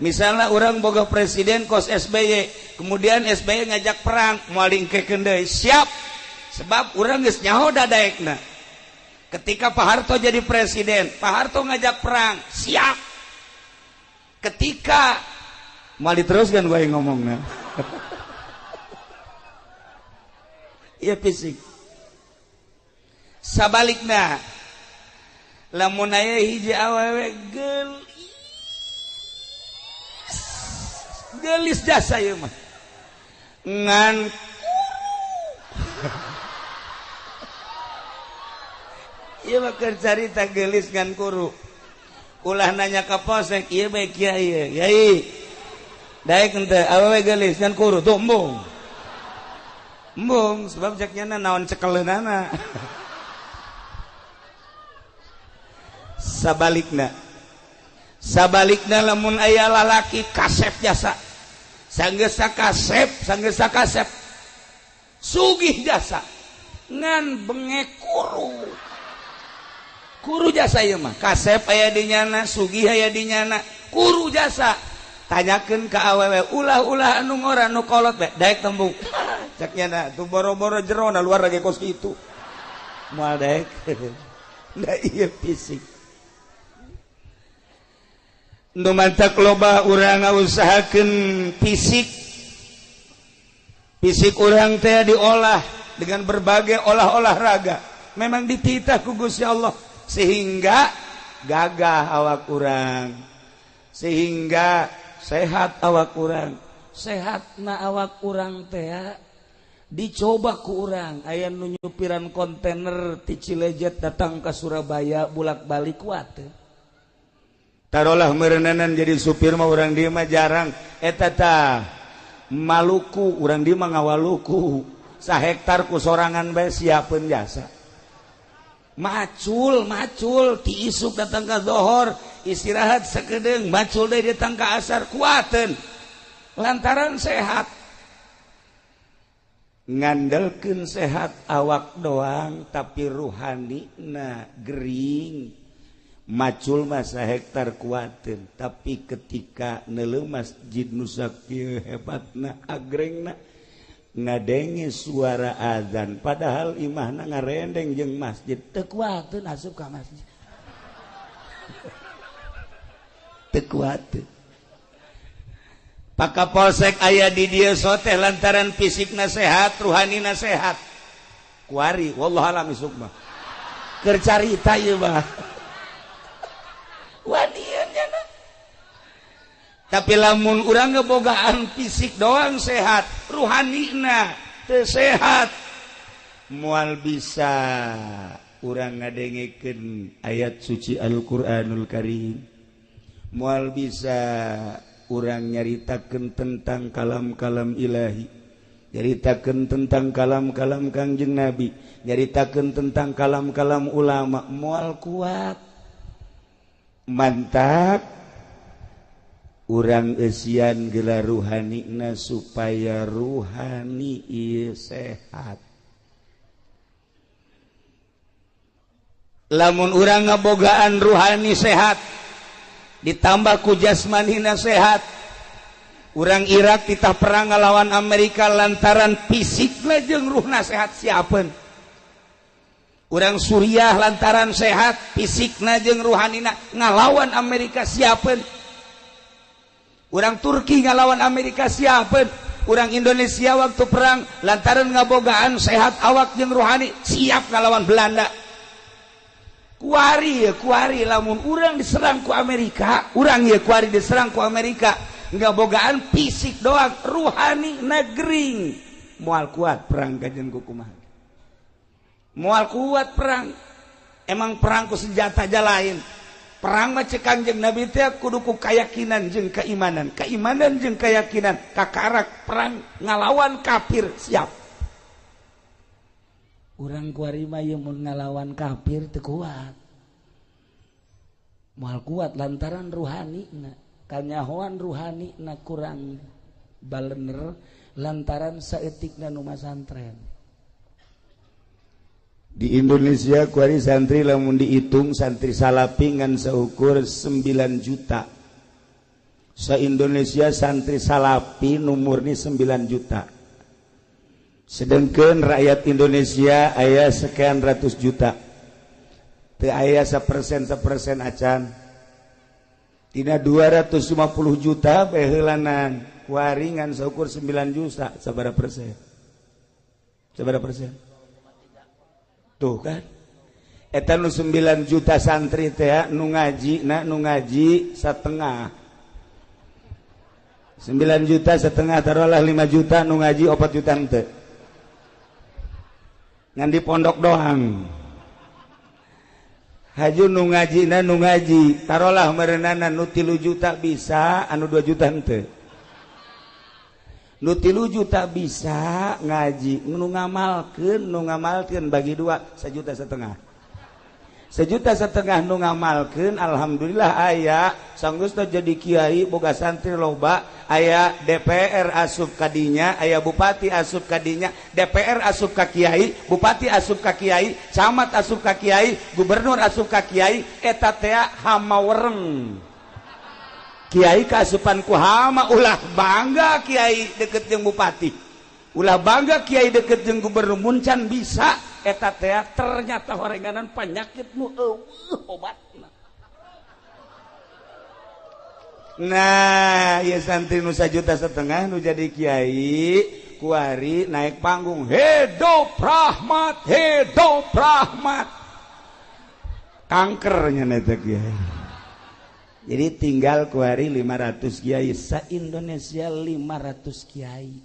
Misalnya orang boga presiden kos SBY, kemudian SBY ngajak perang, moal diengkekeun deui, siap. Sebab urang geus nyaho dadaekna. Ketika Pak Harto jadi presiden, Pak Harto ngajak perang, siap. Ketika moal diteruskan gue ngomongna. Iya fisik. Sabalikna lamun aya hiji awewe geulis geulis jasa ieu mah ngan kuru. Ieu mah keur carita geulis ngan kuru. Ulah nanya ka polsek ieu bae kiai yai daek henteu awewe geulis ngan kuru tuh embung. Embung sebab cek nyana naon cekeleunana. Sabalikna, sabalikna lamun aya lalaki kasep jasa, sanggesa kasep, sanggesa kasep, sugih jasa, ngan bengek kuru, kuru jasa ieu mah, kasep aya di nyana, sugih aya di nyana, kuru jasa. Tanyakeun ka awewe, ulah-ulah anu ngora nu kolot bae, daek tembung. Cek nyana, tuh boro-boro jero na luar lagi kos kitu. Moal daek. Da ieu fisik. Nu mantak loba urang ngausahakeun fisik. Fisik urang teh diolah dengan berbagai olah-olah raga. Memang dititah ku Gusti Allah sehingga gagah awak urang, sehingga sehat awak urang. Sehatna awak urang teh dicoba ku urang. Aya nu nyupiran kontainer ti Cilejet datang ka Surabaya bolak-balik kuat teh. Tarolah merenanan jadi supir mah urang dieu mah jarang. Eta tah Maluku urang dieu mah ngawaluku. Sahektar ku sorangan bae siapeun jasa. Macul, macul ti isuk datang ka zohor, istirahat sakedeung, macul deui datang ka asar kuateun. Lantaran sehat. Ngandelkeun sehat awak doang tapi ruhanina gering. Macul mah sahektar kuateun, tapi ketika neuleuh masjid nu sakieu hebatna agrengna ngadenge suara azan padahal imahna ngarendeng jeung masjid teu kuateun asup ka masjid. Teu kuateun. Pak Kapolsek aya di dieu soteh lantaran fisikna sehat, ruhanina sehat. Kuari wallahu alam isuk mah. Keur carita ieu mah. Tapi lamun urang ngebogaan fisik doang sehat, ruhanina teu sehat, moal bisa urang ngadengekeun ayat suci Al-Qur'anul Karim, moal bisa urang nyaritakeun tentang kalam-kalam ilahi, nyaritakeun tentang kalam-kalam Kangjeng Nabi, nyaritakeun tentang kalam-kalam ulama, moal kuat. Mantap urang eusian gelar ruhanina supaya ruhani ieu sehat. Lamun urang ngabogaan ruhani sehat ditambah ku jasmanina sehat, urang Irak titah perang ngalawan Amerika lantaran fisikna jeung ruhna sehat siapeun. Urang Suriah lantaran sehat fisikna jeung ruhanina ngalawan Amerika siapeun. Urang Turki ngalawan Amerika siapeun. Urang Indonesia waktu perang lantaran ngabogaan sehat awak jeung ruhani siap ngalawan Belanda. Kuari ya kuari lamun urang diserang ku Amerika, urang ya kuari diserang ku Amerika ngabogaan fisik doang, ruhani negering moal kuat perang kajen ku kumaha. Moal kuat perang. Emang perang ku senjata aja lain. Perang mah cek Kangjeng Nabi teh kudu ku keyakinan jeung keimanan, keimanan jeung keyakinan, kakarak perang ngalawan kafir siap. Urang kuari mah ieu mun ngalawan kafir teu kuat. Moal kuat lantaran ruhanina, kanyahoan ruhanina kurang balener lantaran saeutikna nu masantren. Di Indonesia kuari santri lamun dihitung santri salapi ngan seukur 9 juta. Se-Indonesia santri salapi nu murni 9 juta. Sedangkan rakyat Indonesia aya sekian ratus juta. Teu aya 1% acan. Tina 250 juta baheulanan kuari ngan seukur 9 juta sabaraha persen? Sabaraha persen? Tuh kan eta nu 9 juta santri teh nu ngaji na nu ngaji setengah 9 juta setengah taruhlah 5 juta nu ngaji 4 juta henteu ngan di pondok doang. Haju nu ngaji na nu ngaji taruhlah merenana nu 3 juta bisa anu 2 juta henteu. Nu 3 juta bisa ngaji, nu ngamalkeun bagi dua 1,5 juta. 1,5 juta nu ngamalkeun alhamdulillah aya sanggeus teh jadi kiai boga santri loba, aya DPR asup kadinya, aya bupati asup kadinya, DPR asup ka kiai, bupati asup ka kiai, camat asup ka kiai, gubernur asup ka kiai, eta teh hama wereng. Kiai kaasupan ku hama, ulah bangga kiai deket jeung bupati, ulah bangga kiai deket jeung gubernur, muncan bisa eta teh ternyata horenganan penyakit nu eueuh obatna. Nah, ieu santri nu 1,5 juta nu jadi kiai kuari naik panggung hidup rahmat, hidup rahmat. Kankernya eta kiai. Jadi tinggal kuari 500 kiai sa-Indonesia 500 kiai.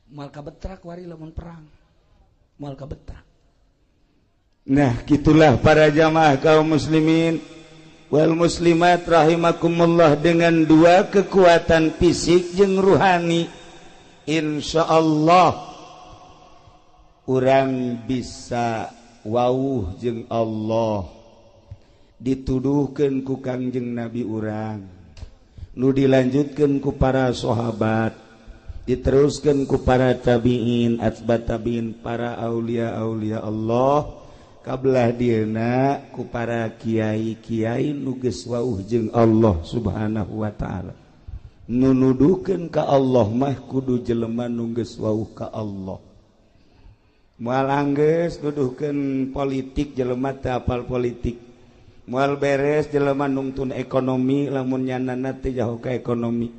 Moal kabetrak kuari lamun perang. Moal kabetrak. Nah, gitulah para jamaah kaum muslimin wal muslimat rahimakumullah dengan dua kekuatan fisik jeung ruhani. Insyaallah urang bisa wauh jeung Allah. Dituduhkeun ku Kangjeng Nabi urang, nu dilanjutkeun ku para sahabat, diteruskeun ku para tabiin, atba tabiin, para aulia-aulia Allah Kabelah dieuna ku para kiai-kiai nu geus wauh jeung Allah Subhanahu wa taala. Nu nuduhkeun ka Allah mah kudu jelema nu geus wauh ka Allah. Moal anggeus nuduhkeun politik jelema teu apal politik. Moal beres jelema nungtun ekonomi lamun nyanana teu jauh ka ekonomi.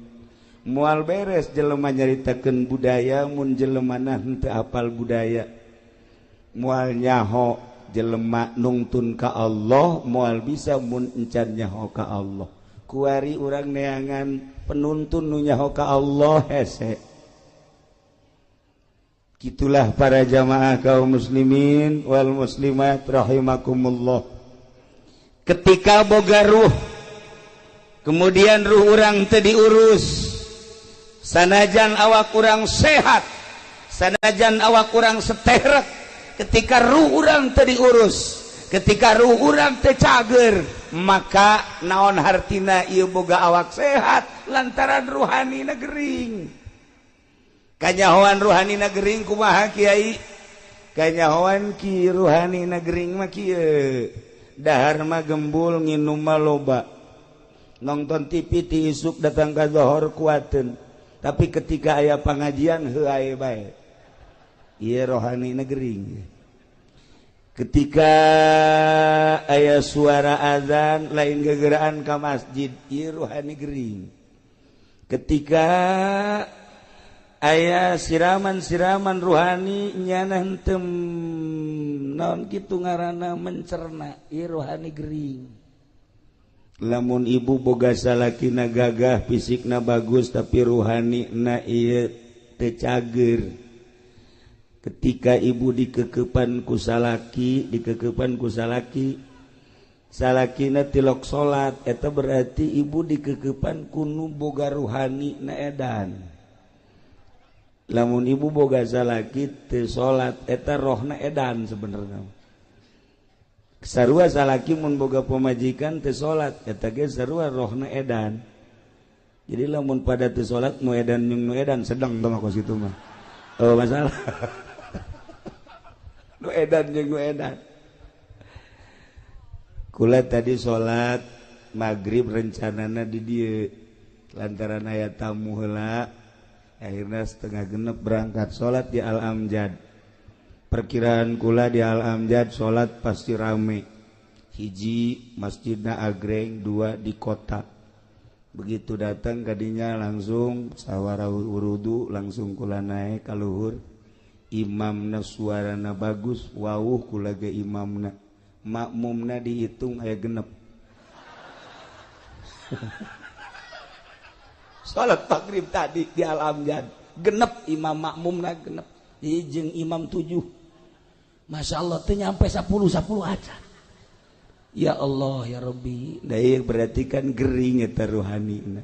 Moal beres jelema nyaritakeun budaya mun jelemana henteu apal budaya. Moal nyaho jelema nungtun ka Allah, moal bisa mun encan nyaho ka Allah. Kuari urang neangan penuntun nu nyaho ka Allah hese. Gitulah para jamaah kaum muslimin wal muslimat rahimakumullah. Ketika boga ruh, kemudian ruh urang teu diurus, sanajan awak urang sehat, sanajan awak urang seterek, ketika ruh urang teu diurus, ketika ruh urang teu cager, maka naon hartina ieu boga awak sehat lantaran ruhanina gering. Kanyahoan ruhanina gering kumaha kiai? Kanyahoan ki ruhanina gering mah kieu. Dahar mah gembul, nginum mah loba. Nonton TV ti isuk datang ka zohor kuateun. Tapi ketika aya pangajian heuae bae. Ieu rohanina gering. Ketika aya suara azan lain gegeraan ka masjid, ieu rohani gering. Ketika aya siraman-siraman ruhani nyana henteu naon kitu ngaranna mencerna, ieu rohani gering. Lamun ibu boga salakina gagah, fisikna bagus tapi ruhanina ieu teu cager. Ketika ibu dikekepan ku salaki, dikekepan ku salaki, salakina tilok salat, eta berarti ibu dikekepan ku nu boga ruhani na edan. Lamun ibu boga salaki teu salat, eta rohna edan sebenarnya. Sarua salaki mun boga pamajikan teu salat, eta ge sarua rohna edan. Jadi lamun pada teu salat nu edan jeung nu edan sedang tah kos kitu mah. Oh masalah. Nu edan jeung nu edan. Kula tadi salat maghrib rencanana di dieu, lantaran aya tamu heula, akhirnya 5:30 berangkat salat di Al Amjad. Perkiraan kula di Al Amjad salat pasti rame. Hiji masjidna agreng, dua di kota. Begitu datang kadinya langsung sawara wudu, langsung kula naik ka luhur. Imamna suarana bagus, wauh kula ge imamna. Makmumna dihitung aya genep. Salat maghrib tadi di Al Amjad genep imam makmumna genep, jeung imam 7. Masya Allah teu nyampe 10 aja. Ya Allah ya Rabbi, da berarti kan gering eta ruhanina.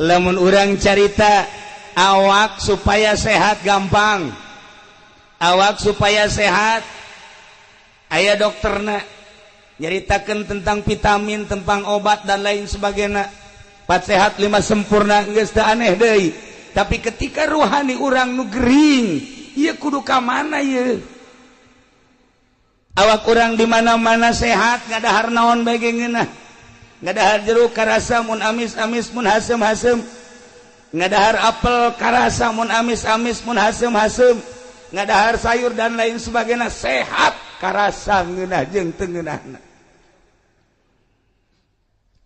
Lamun urang carita awak supaya sehat gampang. Awak supaya sehat aya dokterna nyaritakeun tentang vitamin, tentang obat dan lain sebagainya. 4 sehat 5 sempurna geus teu aneh deui. Tapi ketika ruhani urang nu gering, ieu kudu ka mana ieu? Awak urang di mana-mana sehat, ngadahar naon bae ge ngeunah. Ngadahar jeruk karasa mun amis-amis mun haseum-haseum. Ngadahar apel karasa mun amis-amis mun haseum-haseum. Ngadahar sayur dan lain sebagainya sehat karasa ngeunah jeung teu ngeunahna.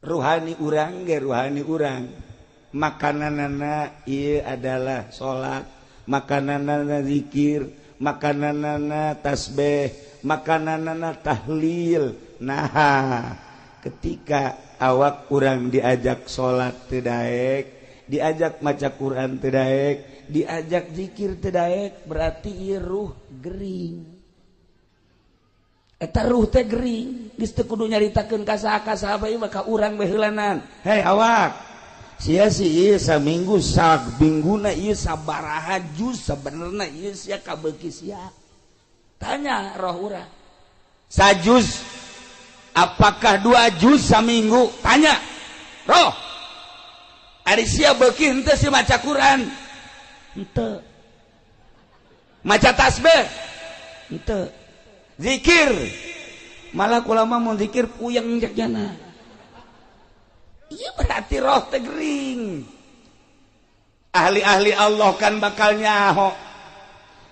Ruhani urang ge ruhani urang. Makananana ieu adalah salat, makananana zikir, makananana tasbih, makananana tahlil. Nah, ketika awak urang diajak salat teu daek, diajak maca Quran teu daek, diajak zikir teu daek, berarti ieu ruh gering. Eta ruh teh gering, geus teu kudu nyaritakeun ka saha ka saha bae maka urang bae heulanan. Hei awak, sia sih ieu saminggu sabingguna ieu sabaraha juz sabenerna ieu sia kabeuki sia. Tanya roh urang. Sajuz apakah 2 juz saminggu? Tanya roh. Ari sia beuki henteu si maca Quran? Henteu. Maca tasbih? Henteu. Zikir malah kulama mun zikir puyeng cek jana. Iya berarti roh teh gering. Ahli-ahli Allah kan bakal nyaho.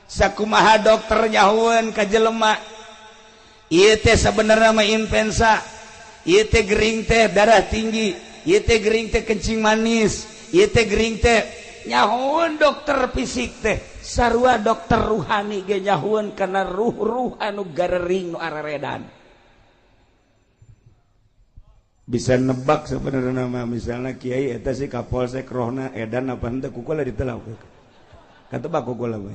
Sakumaha dokter nyahoeun ka jelema. Ieu teh sabenerna mah influenza. Ieu teh gering teh darah tinggi, ieu teh gering teh kencing manis, ieu teh gering teh nyahoeun dokter fisik teh. Sarua dokter ruhani ge nyahoeun kana ruh-ruh anu garering nu araredan. Bisa nebak sebenarnya mah misalnya kiai eta si kapolsek rohna edan apa henteu ku kula ditelak. Katebak ku kula mah.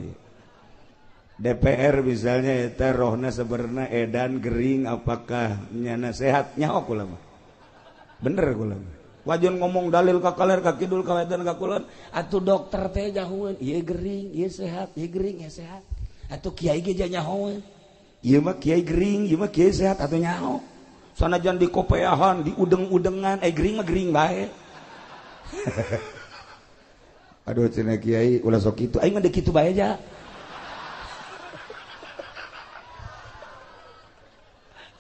DPR misalnya eta rohna sebenarnya edan gering apakah nyana sehat nyaho kula mah. Bener kula mah. Wajan ngomong dalil ka kaler ka kidul ka wetan ka kulon atuh dokter teh nyahoeun ieu gering ieu sehat ieu gering ieu sehat. Atuh kiai ge nyahoeun ieu mah kiai gering ieu mah kiai sehat atuh nyaho. Sanajan di kopeahan, di udeng-udengan, gering mah gering bae. Aduh cenah kiai ulah sok kitu, aing mah deuk kitu bae aja.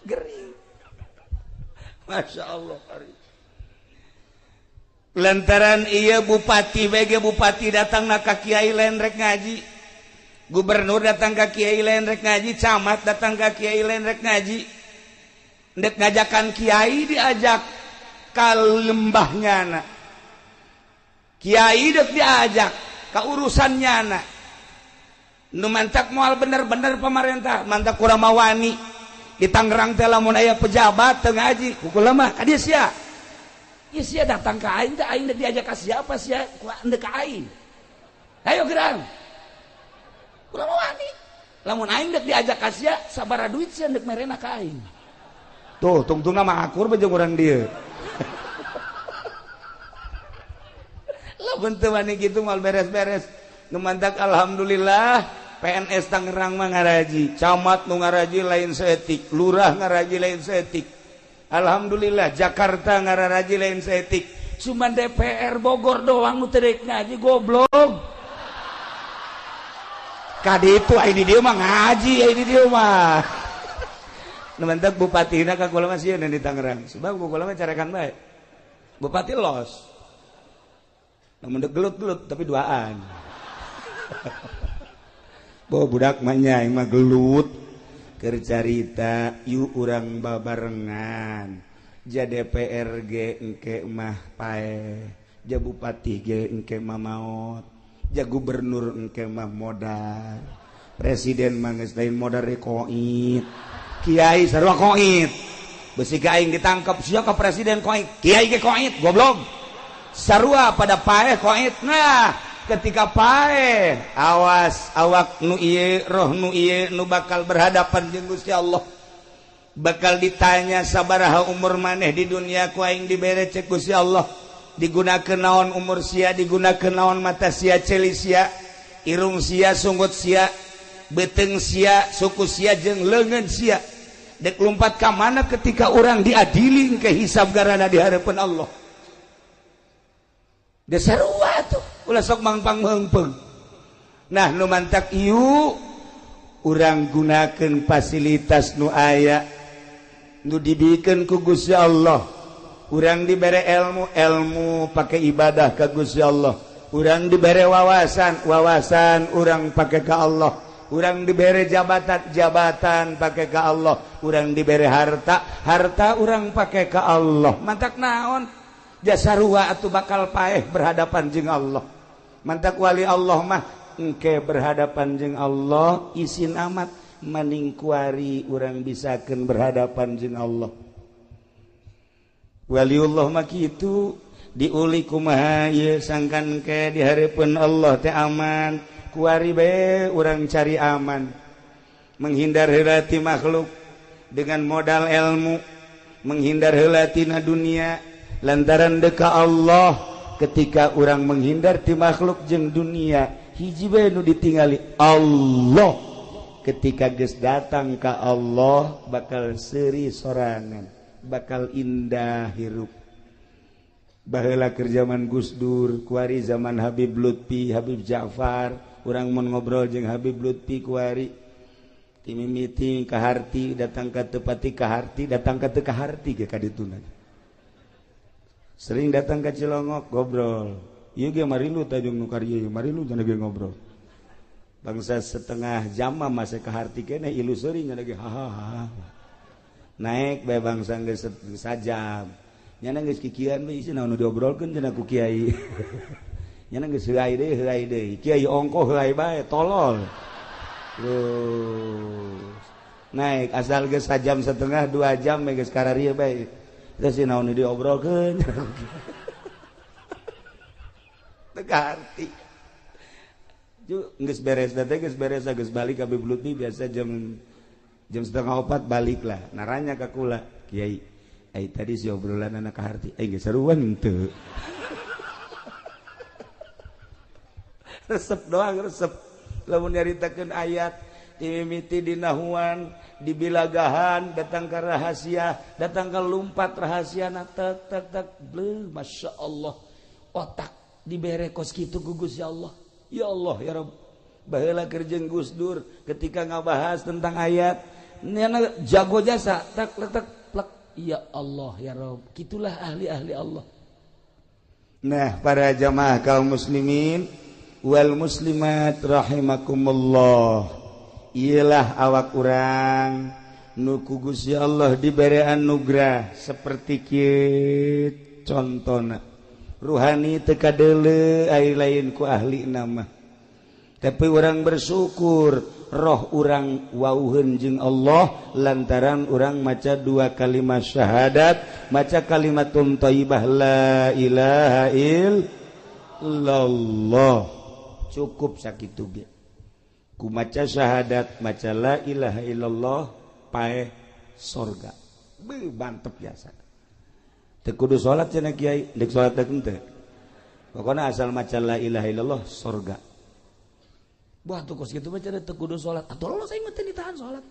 Gering. Masya Allah. Lantaran iya bupati BG bupati datang na ka kiai lain rek ngaji. Gubernur datang ka kiai lain rek ngaji, camat datang ka kiai lain rek ngaji. Ndek ngajakan kiai diajak ka lembah nyana. Kiai dek diajak ka urusan nyana. Nu mantak moal bener-bener pemerintah, mantak kurang mawani. Di Tangerang teh lamun aya pejabat teu ngaji, ku kula mah ka dieu sia. Ieu sia datang ka aing teh aing dek diajak ka siapa sia? Ku ndek ka aing. Ayo gerang. Kurang mawani. Lamun aing dek diajak ka sia, sabaraha duit sia ndek merena ka aing. Tuh, tungtungna mah akur bae jeung urang dieu. Lamun teu wani kitu moal beres-beres. Nu mantak alhamdulillah PNS Tangerang mah ngaraji, camat nu ngaraji lain saeutik, lurah ngaraji lain saeutik. Alhamdulillah Jakarta ngaraji lain saeutik. Cuman DPR Bogor doang nu teu rek ngaji goblok. Kadi itu ai di dieu mah ngaji, ai di dieu mah. Nu mantak bupatina ka kula mah sieun di Tangerang. Sebab kula mah carekan bae. Bupati los. Namun dek gelut-gelut tapi duaan. Bo budak mah nya aing mah gelut keur carita yuk urang babarengan. Ja DPR ge engke mah paeh, ja bupati ge engke mah maot, ja gubernur engke mah modar, presiden mah geus lain modar koit. Kiai sarua koit. Besi ka aing ditangkap sia ka presiden koit, kiai ge koit goblok. Sarua pada paeh koit. Nah, ketika paeh awas awak nu ieu roh nu ieu nu bakal berhadapan jeung Gusti Allah. Bakal ditanya sabaraha umur maneh di dunia ku aing dibere cek Gusti Allah. Digunakeun naon umur sia, digunakeun naon mata sia, ceuli sia, irung sia, sunggut sia, beuteung sia, suku sia jeung leungeun sia. Dek lompat ka mana ketika orang diadili ke hisab garana di hadapan Allah. Dasarua tuh ulah sok mangpang meungpeung. Nah nu mantak ieu urang gunakeun fasilitas nu aya nu dibikeun ku Gusti Allah. Urang dibere ilmu, ilmu pake ibadah ka Gusti Allah. Urang dibere wawasan, wawasan urang pake ka Allah. Urang dibere jabatan, jabatan pake ka Allah. Urang dibere harta, harta urang pake ka Allah. Mantak naon? Jasarua atuh bakal paeh berhadapan jeung Allah. Mantak wali Allah mah engke berhadapan jeung Allah isin amat maning kuari urang bisakeun berhadapan jeung Allah. Waliullah mah kitu diuli kumaha ieu sangkan ke di hareupeun Allah teh aman. Kuari bae urang cari aman, menghindar heula ti makhluk dengan modal ilmu, menghindar heula tina dunia lantaran deka Allah. Ketika urang menghindar ti makhluk jeung dunia, hiji bae nu ditingali Allah. Ketika geus datang ka Allah bakal seuri sorangan, bakal indah hirup. Baheula keur zaman Gus Dur, kuari zaman Habib Lutfi, Habib Ja'far, urang mun ngobrol jeung Habib Lutfi kuari. Ti mimiti kaharti datang ka tepati kaharti datang ka teu kaharti ge ka dituna. Sering datang ka Cilongok ngobrol. Ieu ge marilu tajung nu karieu marilu cenah ge ngobrol. Bangsa setengah jam mah masih kaharti keneh ilu seuri nya ge hahaha. Naik bae bangsa geus sajam. Nyana geus kikian we isi naon nu diobrolkeun cenah ku kiai. Nyana geus heuay deui kiai ongkoh heuay bae tolol. Terus naik asal geus sajam setengah 2 jam geus kararieu bae. Terus naon nu diobrolkeun. Teu kaharti. Ju geus beres teh geus beres geus balik ka Bibluti biasa jam 3:30 balik lah. Naranya ka kula, kiai, ai tadi si obrolan anak kaharti, ai geus seruan henteu. Resep doang resep. Lamun nyaritakeun ayat dimimiti dinahuan, dibilagahan, datang ke rahasia, datang ke lumpat rahasia na tek tek tek bleh, Masya Allah. Otak dibere kos kitu ku Gusti Allah. Ya Allah ya Rabb. Baheula keur jeung Gus Dur ketika ngabahas tentang ayat, nyana jago jasa tek tek plek. Ya Allah ya Rabb. Kitulah ahli-ahli Allah. Nah, para jamaah kaum muslimin wal muslimat rahimakumullah, ialah awak urang nu ku Gusti Allah dibere anugerah seperti kieu contona ruhani teu kadeuleu ai lain ku ahli nama, tapi urang bersyukur roh urang wauheun jeung Allah lantaran urang maca 2 kalimat syahadat, maca kalimatun thayyibah la ilaha illallah. Cukup sakitu ge ku maca syahadat, maca la ilaha illallah paeh sorga. Beuh mantep biasa. Teu kudu salat cenah kiai, deuk salat teh henteu. Pokona asal maca la ilaha illallah sorga. Wah tuh kos kitu mah cenah teu kudu salat. Atuh lolos aing mah teu ditahan salat.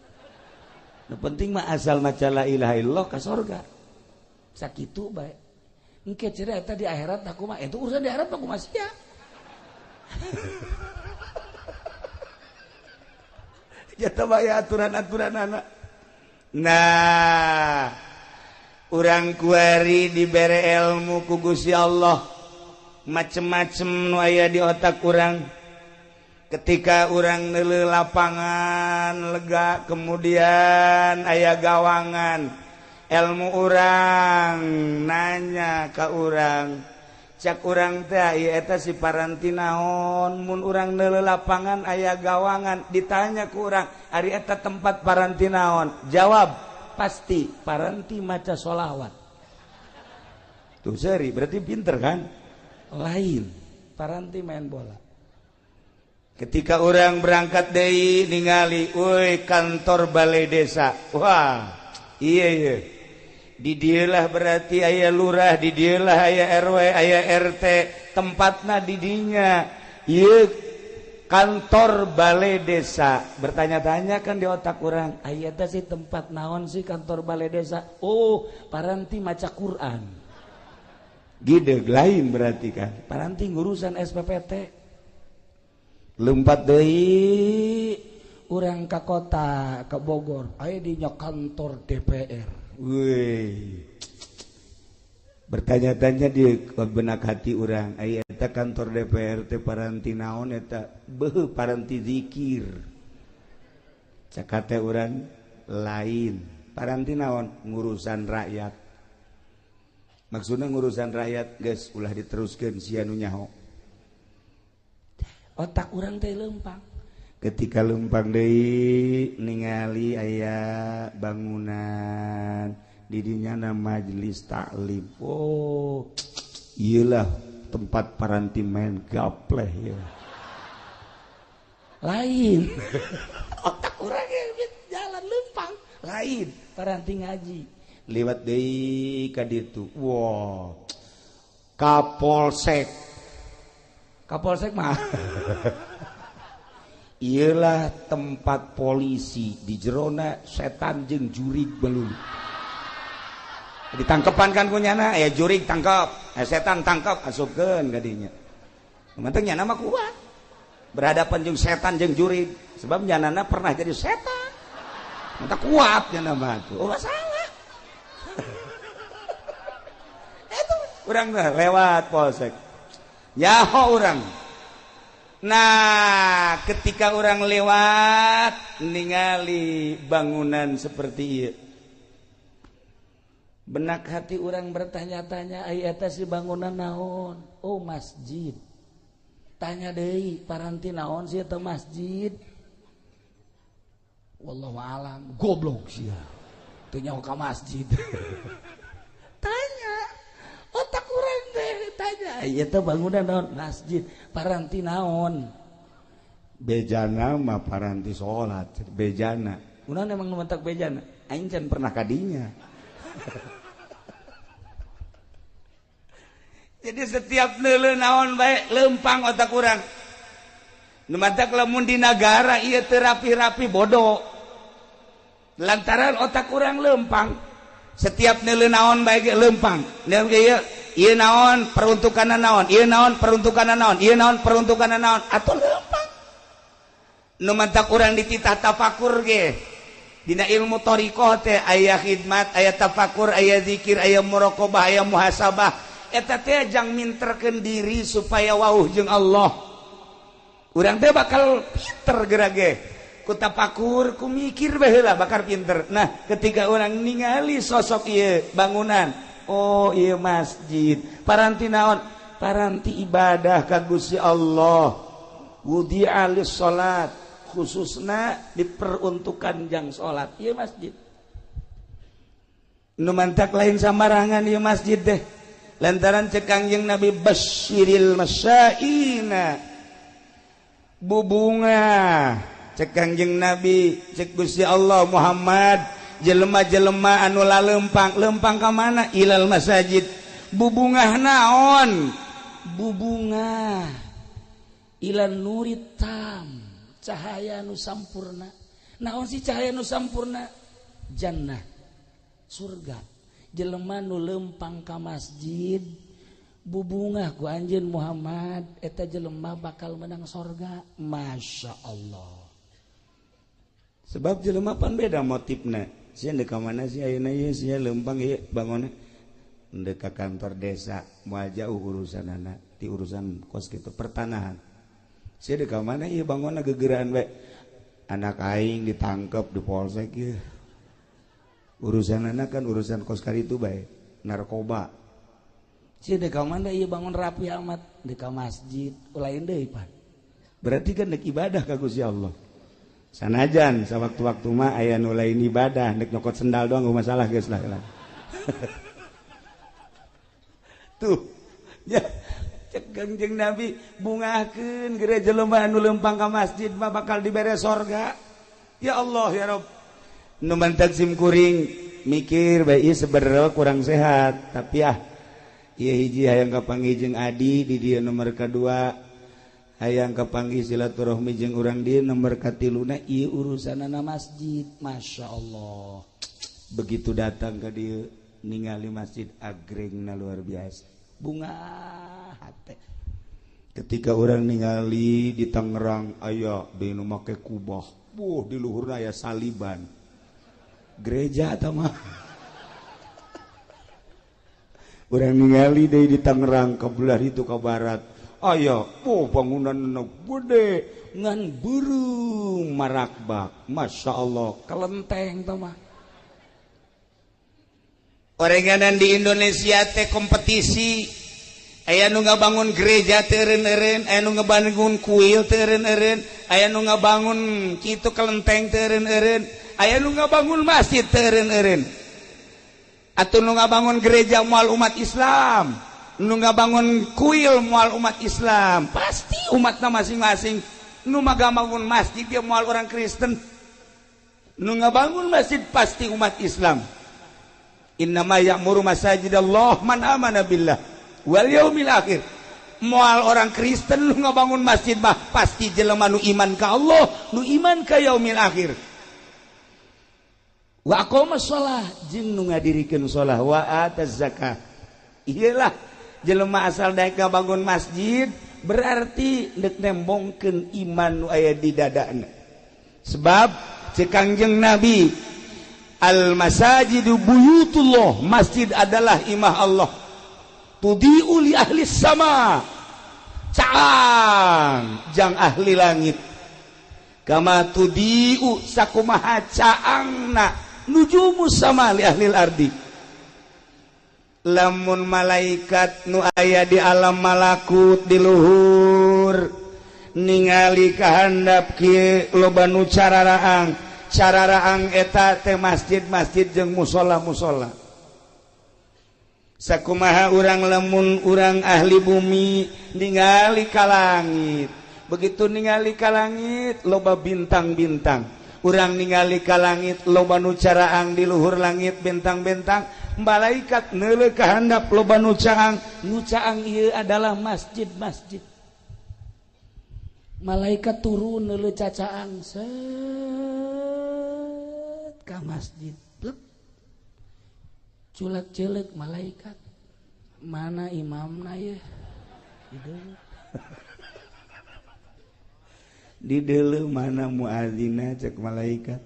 Nu penting mah asal maca la ilaha illallah ka sorga. Sakitu bae. Engke cenah eta di akhirat aku mah, itu urusan di akhirat mah kumaha sia. Jatuh bayar aturan-aturan anak. Nah, urang kuari dibere ilmu ku Gusti Allah, macem-macem nu aya di otak urang. Ketika urang neuleuh lapangan lega, kemudian aya gawangan, ilmu urang nanya ka urang. Cak urang teh ieu eta si paranti naon, mun urang neuleuh lapangan aya gawangan, ditanya ku urang ari eta tempat paranti naon, jawab pasti paranti maca sholawat. Tuh seri berarti pinter kan? Lain paranti main bola. Ketika orang berangkat deui ningali euy kantor balai desa, wah iya iya di dieulah berarti aya lurah, di dieulah aya RW, aya RT, tempatna di dinya. Ieu kantor balai desa. Bertanya-tanya kan di otak urang, aya teh sih tempat naon sih kantor balai desa? Oh, paranti maca Quran. Gideg lain berarti kan. Paranti ngurusan SPPT. Lompat deui urang ka kota, ka Bogor, aya dinya kantor DPR. Wih. Bertanya-tanya di benak hati urang, aya eta kantor DPR teh paranti naon eta? Beuh paranti zikir. Cak teh urang lain. Paranti naon? Ngurusan rakyat. Maksudna ngurusan rakyat geus ulah diteruskeun sia nu nyaho. Otak urang teh lempang. Ketika lempang deui ningali aya bangunan didinya na majelis taklim. Oh, iyalah tempat paranti main gapleh ya. Lain. Otak urang jalan lempang, lain paranti ngaji. Liwat deui ka ditu. Wah. Kapolsek. Kapolsek mah ialah tempat polisi di jerona setan jeung jurig belum ditangkepan kan kunyana ya jurig tangkap, setan tangkap asupkeun ka dinya. Penting nyana mah kuat berhadapan jeung setan jeung jurig sebab nyanana pernah jadi setan. Mata kuat nya mah tuh. Oh salah. Itu urang teh lewat polsek. Nyaho urang. Nah, ketika orang lewat ningali bangunan seperti ieu. Benak hati orang bertanya-tanya, ai eta si bangunan naon? Oh, masjid. Tanya deui, paranti naon sih eta masjid? Wallahu alam, goblok sia. Teu nyaho ka masjid. Tanya. Otak urang teh tanya, ai eta bangunan naon? Masjid. Paranti naon? Bejana mah paranti salat, bejana. Kunaon emang nu mentak bejana? Aing can pernah kadinya. Jadi setiap neuleuh naon bae lempang otak urang. Nu matak lamun di nagara ieu teu rapi-rapi bodoh. Lantaran otak urang lempang. Setiap neuleuh naon bae ge lempang. Ieu ieu naon peruntukanna naon, ieu naon peruntukanna naon, ieu naon peruntukanna naon, atuh lempang. Nu matak urang dititah tafakur ge. Dina ilmu thariqah teh aya khidmat, aya tafakur, aya zikir, aya muraqabah, aya muhasabah. Eta teh jang minterkeun diri supaya wauh jeung Allah. Urang teh bakal pinter geura ge. Ku tafakur, ku mikir bae heula bakal pinter. Nah, ketika urang ningali sosok ieu bangunan, oh ieu masjid, paranti naon? Paranti ibadah ka Gusti Allah. Wudi'a lis-shalat, khususna diperuntukkan jang salat ieu masjid. Nu mantak lain sambarangan ieu masjid deh. Lantaran cek Kangjeng Nabi basyiril masyaina, bubunga cek Kangjeng Nabi, cek Gusti Allah Muhammad, jelema-jelema anu lalempang, lempang ka mana? Ilal masajid. Bubungah naon? Bubungah ilan nurit tam, cahaya nu sampurna. Naon sih cahaya nu sampurna? Jannah, surga. Jelema nu lempang ka masjid bubungah ku anjeun Muhammad, eta jelema bakal menang sorga. Masya Allah. Sebab jelema pan beda motifna. Sia deuk ka mana sih ayeuna ieu, sia lempang ieu bangunna deuk ka kantor desa, moal jauh urusanana ti urusan kos kitu pertanahan. Sia deuk ka mana ieu bangunna gegeraan bae. Anak aing ditangkep di polsek ieu. Urusan anak kan urusan kos karitu bae, narkoba. Sia deuk ka mana ieu bangun rapi amat, deuk ka masjid, lain deui pan. Berarti kan deuk ibadah ka Gusti Allah. Sanajan sawaktu-waktu mah aya nu lain ibadah, deuk nyokot sendal doang gak masalah geus lah. Tuh. Ya, cek Kangjeng Nabi bungahkeun geura jelema anu lempang ka masjid mah bakal dibere sorga. Ya Allah ya Rabb. Nu mantak sim kuring mikir bae ieu sebenarnya kurang sehat, tapi ah ieu hiji hayang kapanggih jeung adi di dieu nomor kadua, hayang kapanggih silaturahmi jeung urang dieu nomor katiluna ieu urusanana masjid. Masya Allah. Begitu datang ka dieu ningali masjid agrengna luar biasa, bunga hate. Ketika orang ningali di Tangerang aya deui nu make kubah, buh di luhurna aya saliban. Gereja atau mah orang ningali deui di Tangerang ke belah itu ke barat aya oh bangunan gede ngan beureum marakbak. Masya Allah, kelenteng tah mah. Orenganan di Indonesia teh kompetisi, aya nu ngabangun gereja teu eureun-eureun, aya nu ngabangun kuil teu eureun-eureun, aya nu ngabangun kitu kelenteng teu eureun-eureun, aya nu ngabangun masjid teu eureun-eureun. Atuh nu ngabangun gereja moal umat Islam, nu ngabangun kuil moal umat Islam, pasti umatna masing-masing. Nu ngabangun masjid dia moal orang Kristen, nu ngabangun masjid pasti umat Islam. Innama ya'muru masajidallah man amana billah wal yaumil akhir. Moal orang Kristen nu ngabangun masjid mah pasti jelema nu iman ka Allah, nu iman ka yaumil akhir. Wa aqama shalah jeung nu ngadirikeun shalah, wa ataz zakah. Iyalah jelema asal daek ngabangun masjid berarti deuk nembongkeun iman nu aya di dadana. Sebab Cek Kangjeng Nabi, al masajidu buyutullah, masjid adalah imah Allah. Tudiu li ahli sama, caang jang ahli langit. Kama tudiu sakumaha caangna nujumu sama li ahli ardi. Lamun malaikat nu aya di alam malakut di luhur ningali kahandap kieu loba nu cararaang, cararaang eta teh masjid-masjid jeung musholla-musholla. Sakumaha urang lamun urang ahli bumi ningali ka langit, begitu ningali ka langit loba bintang-bintang, urang ningali ka langit loba nu caraang di luhur langit bintang-bintang, malaikat neuleuh ka handap loba nu caang, nu caang ieu adalah masjid-masjid. Malaikat turun neuleuh cacaang set ka masjid, plek. Culak-celek malaikat, mana imamna ye? Di deuleuh mana muazina cek malaikat,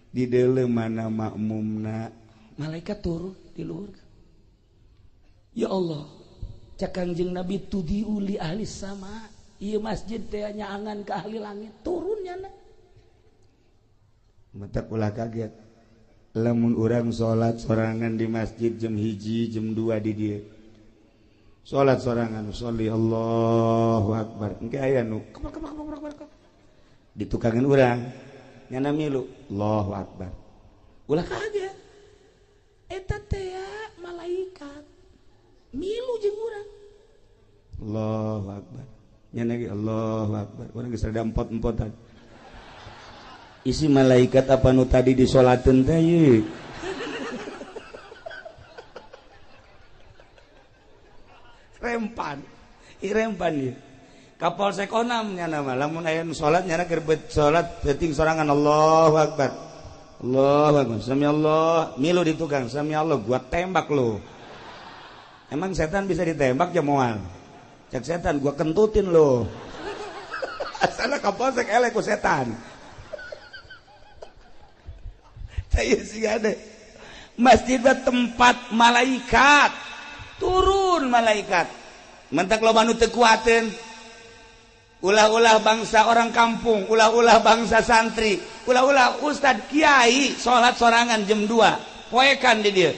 di deuleuh mana makmumna. Malaikat turun di luhur. Ya Allah, cek Kangjeng Nabi tudiu li ahli sama, ieu masjid teh nyaangan ke ahli langit, turun nyana. Mata ulah kaget. Lamun urang salat sorangan di masjid jam 1, jam 2 di dieu. Salat sorangan, sholli Allahu akbar. Engke aya nu kemar kemar kemar kemar. Ditukangan urang nyana milu Allahu akbar. Ulah kaget. Eta teh malaikat milu jeung urang. Allahu akbar. Nyana ge Allahu akbar. Urang geus rada empot-empotan. Isi malaikat apa nu tadi disolateun teh ye? Rempan. I rempan ieu. Ka Polsek Onam nyana mah lamun aya nu salat nyana keur salat peuting sorangan Allahu akbar. Allahu akbar. Sami Allah, milu di tukang, sami Allah gua tembak lu. Emang setan bisa ditembak ya moal? Cek setan gua kentutin lu. Asalna ka Polsek eleh ku setan. Masjid tempat malaikat turun, malaikat mentak loba nu teu kuateun, ulah-ulah bangsa orang kampung, ulah-ulah bangsa santri, ulah-ulah ustad kiai salat sorangan jam 2 poekan di dieu,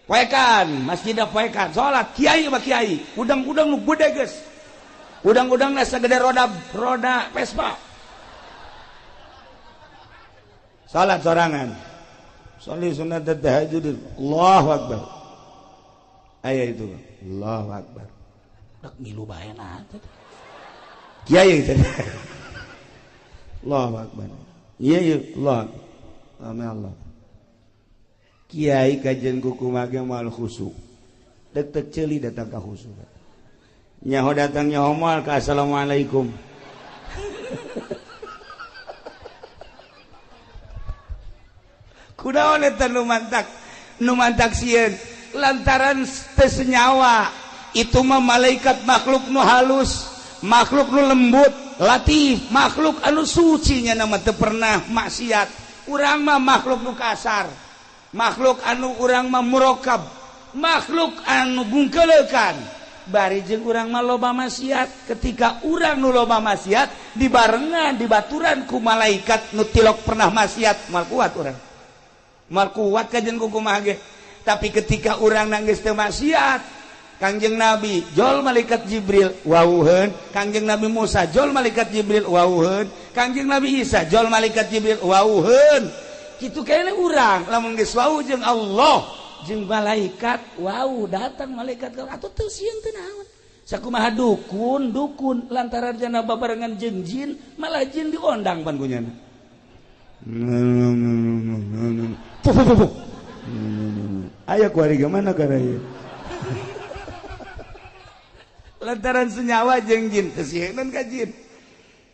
poekan masjidna poekan salat kiai mah kiai, udang-udang nu gede geus, udang-udangna sagede roda Vespa. Salat sorangan, sholli sunat tahajud, Allahu akbar. Aya itu, Allahu akbar. Rek milu bae na teh. Kiai teh. Allahu akbar. Iya iya Allah. Amin Allah. Kiai kajian kuku mage moal khusuk. Dek tek ceuli datang ka khusuk. Nyaho datang nyaho moal ka assalamualaikum. Kunaon eta nu mantak sieun lantaran teu senyawa itu mah malaikat makhluk nu halus, makhluk nu lembut, latif, makhluk anu suci nya mah teu pernah maksiat. Urang mah makhluk nu kasar, makhluk anu urang mah murokab, makhluk anu bungkeleukan. Bari jeung urang mah loba maksiat. Ketika urang nu loba maksiat dibarengan dibaturan ku malaikat nu tilok pernah maksiat, moal kuat urang. Mal kuat kajian kumaha ge. Tapi ketika urang nangis teu maksiat, Kangjeng Nabi jol malaikat Jibril wauheun, Kangjeng Nabi Musa jol malaikat Jibril wauheun, Kangjeng Nabi Isa jol malaikat Jibril wauheun. Kitu kene urang lamun geus wau jeung Allah jeung malaikat wau datang malaikat atuh teu sieun teu naon. Sakumaha dukun dukun lantaran jana babarengan jeung jin malah jin diondang pan ku nyana. Ayo kuari gimana karena lantaran senyawa jeung jin teu sieun ka jin.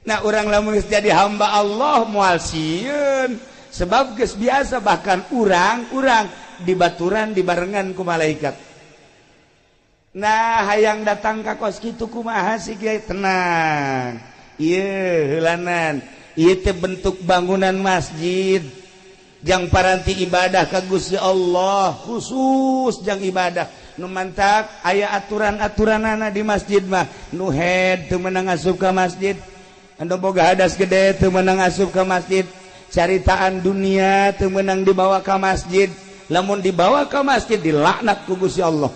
Nah urang lamun geus jadi hamba Allah moal sieun sebab geus biasa bahkan urang dibaturan dibarengan ku malaikat. Nah hayang datang ka kos kitu kumaha sih kiai tenang. Ieu heulanan Ieu teh bentuk bangunan masjid jang paranti ibadah ka Gusti Allah, khusus jang ibadah. Nu mantak aya aturan-aturanana di masjid mah. Nu head teu meunang asup ka masjid, anu boga hadas gede teu meunang asup ka masjid, caritaan dunia teu meunang dibawa ka masjid. Lamun dibawa ka masjid dilaknat ku Gusti Allah.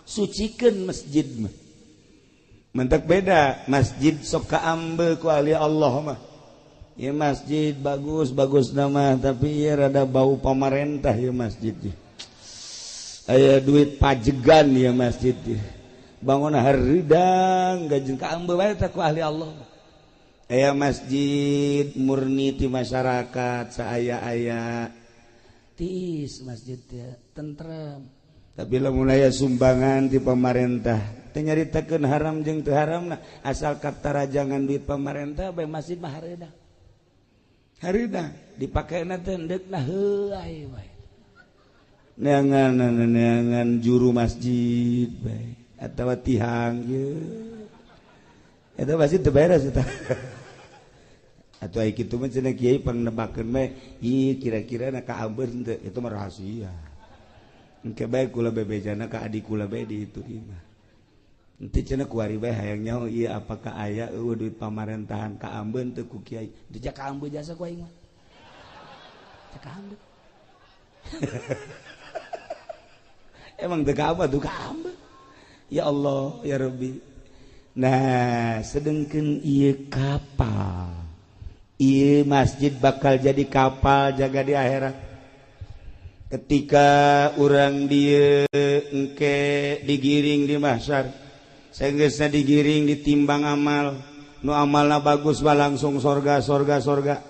Sucikeun masjid mah. Mentak beda masjid sok kaambe ku ahli Allah mah. Ya masjid bagus bagus nama, tapi ya rada bau pamarentah ya masjid. Aya duit pajegan ya masjid. Bangun haridang gajeng kaambe bae teh ku ahli Allah. Aya masjid murni ti masyarakat saaya-aya tiis masjid teh tentrem. Tapi lamun aya sumbangan ti pamarentah teu nyaritakeun haram jeung teu haramna, asal katarajangan duit pamarentah bae masjid mah hareudang. Hareudang dipakena teh endeukna heuay bae. Neangan juru masjid bae atawa tihang ieu. Eta masjid teu beres eta. Atuh ai kitu mah cenah kiai pangnebakeun bae, ieu kira-kira na kaambeun teu, itu mah rahasia. Engke bae kula bebejana ka adik kula bae di itu mah. Henteu cenah kuari bae hayang nyaho ieu apakah aya eueuh duit pamarentahan kaambeun teu ku kiai. Teu kaambeun jasa ku aing mah. Teu kaambeun. Emang teu kaambeun tuh kaambeun. Ya Allah, ya Rabbi. Nah, sedengkeun ieu kapal. Ieu masjid bakal jadi kapal jaga di akhirat. Ketika urang dieu engke digiring di mahsyar, saenggeusna digiring ditimbang amal, nu amalna bagus mah langsung sorga sorga sorga,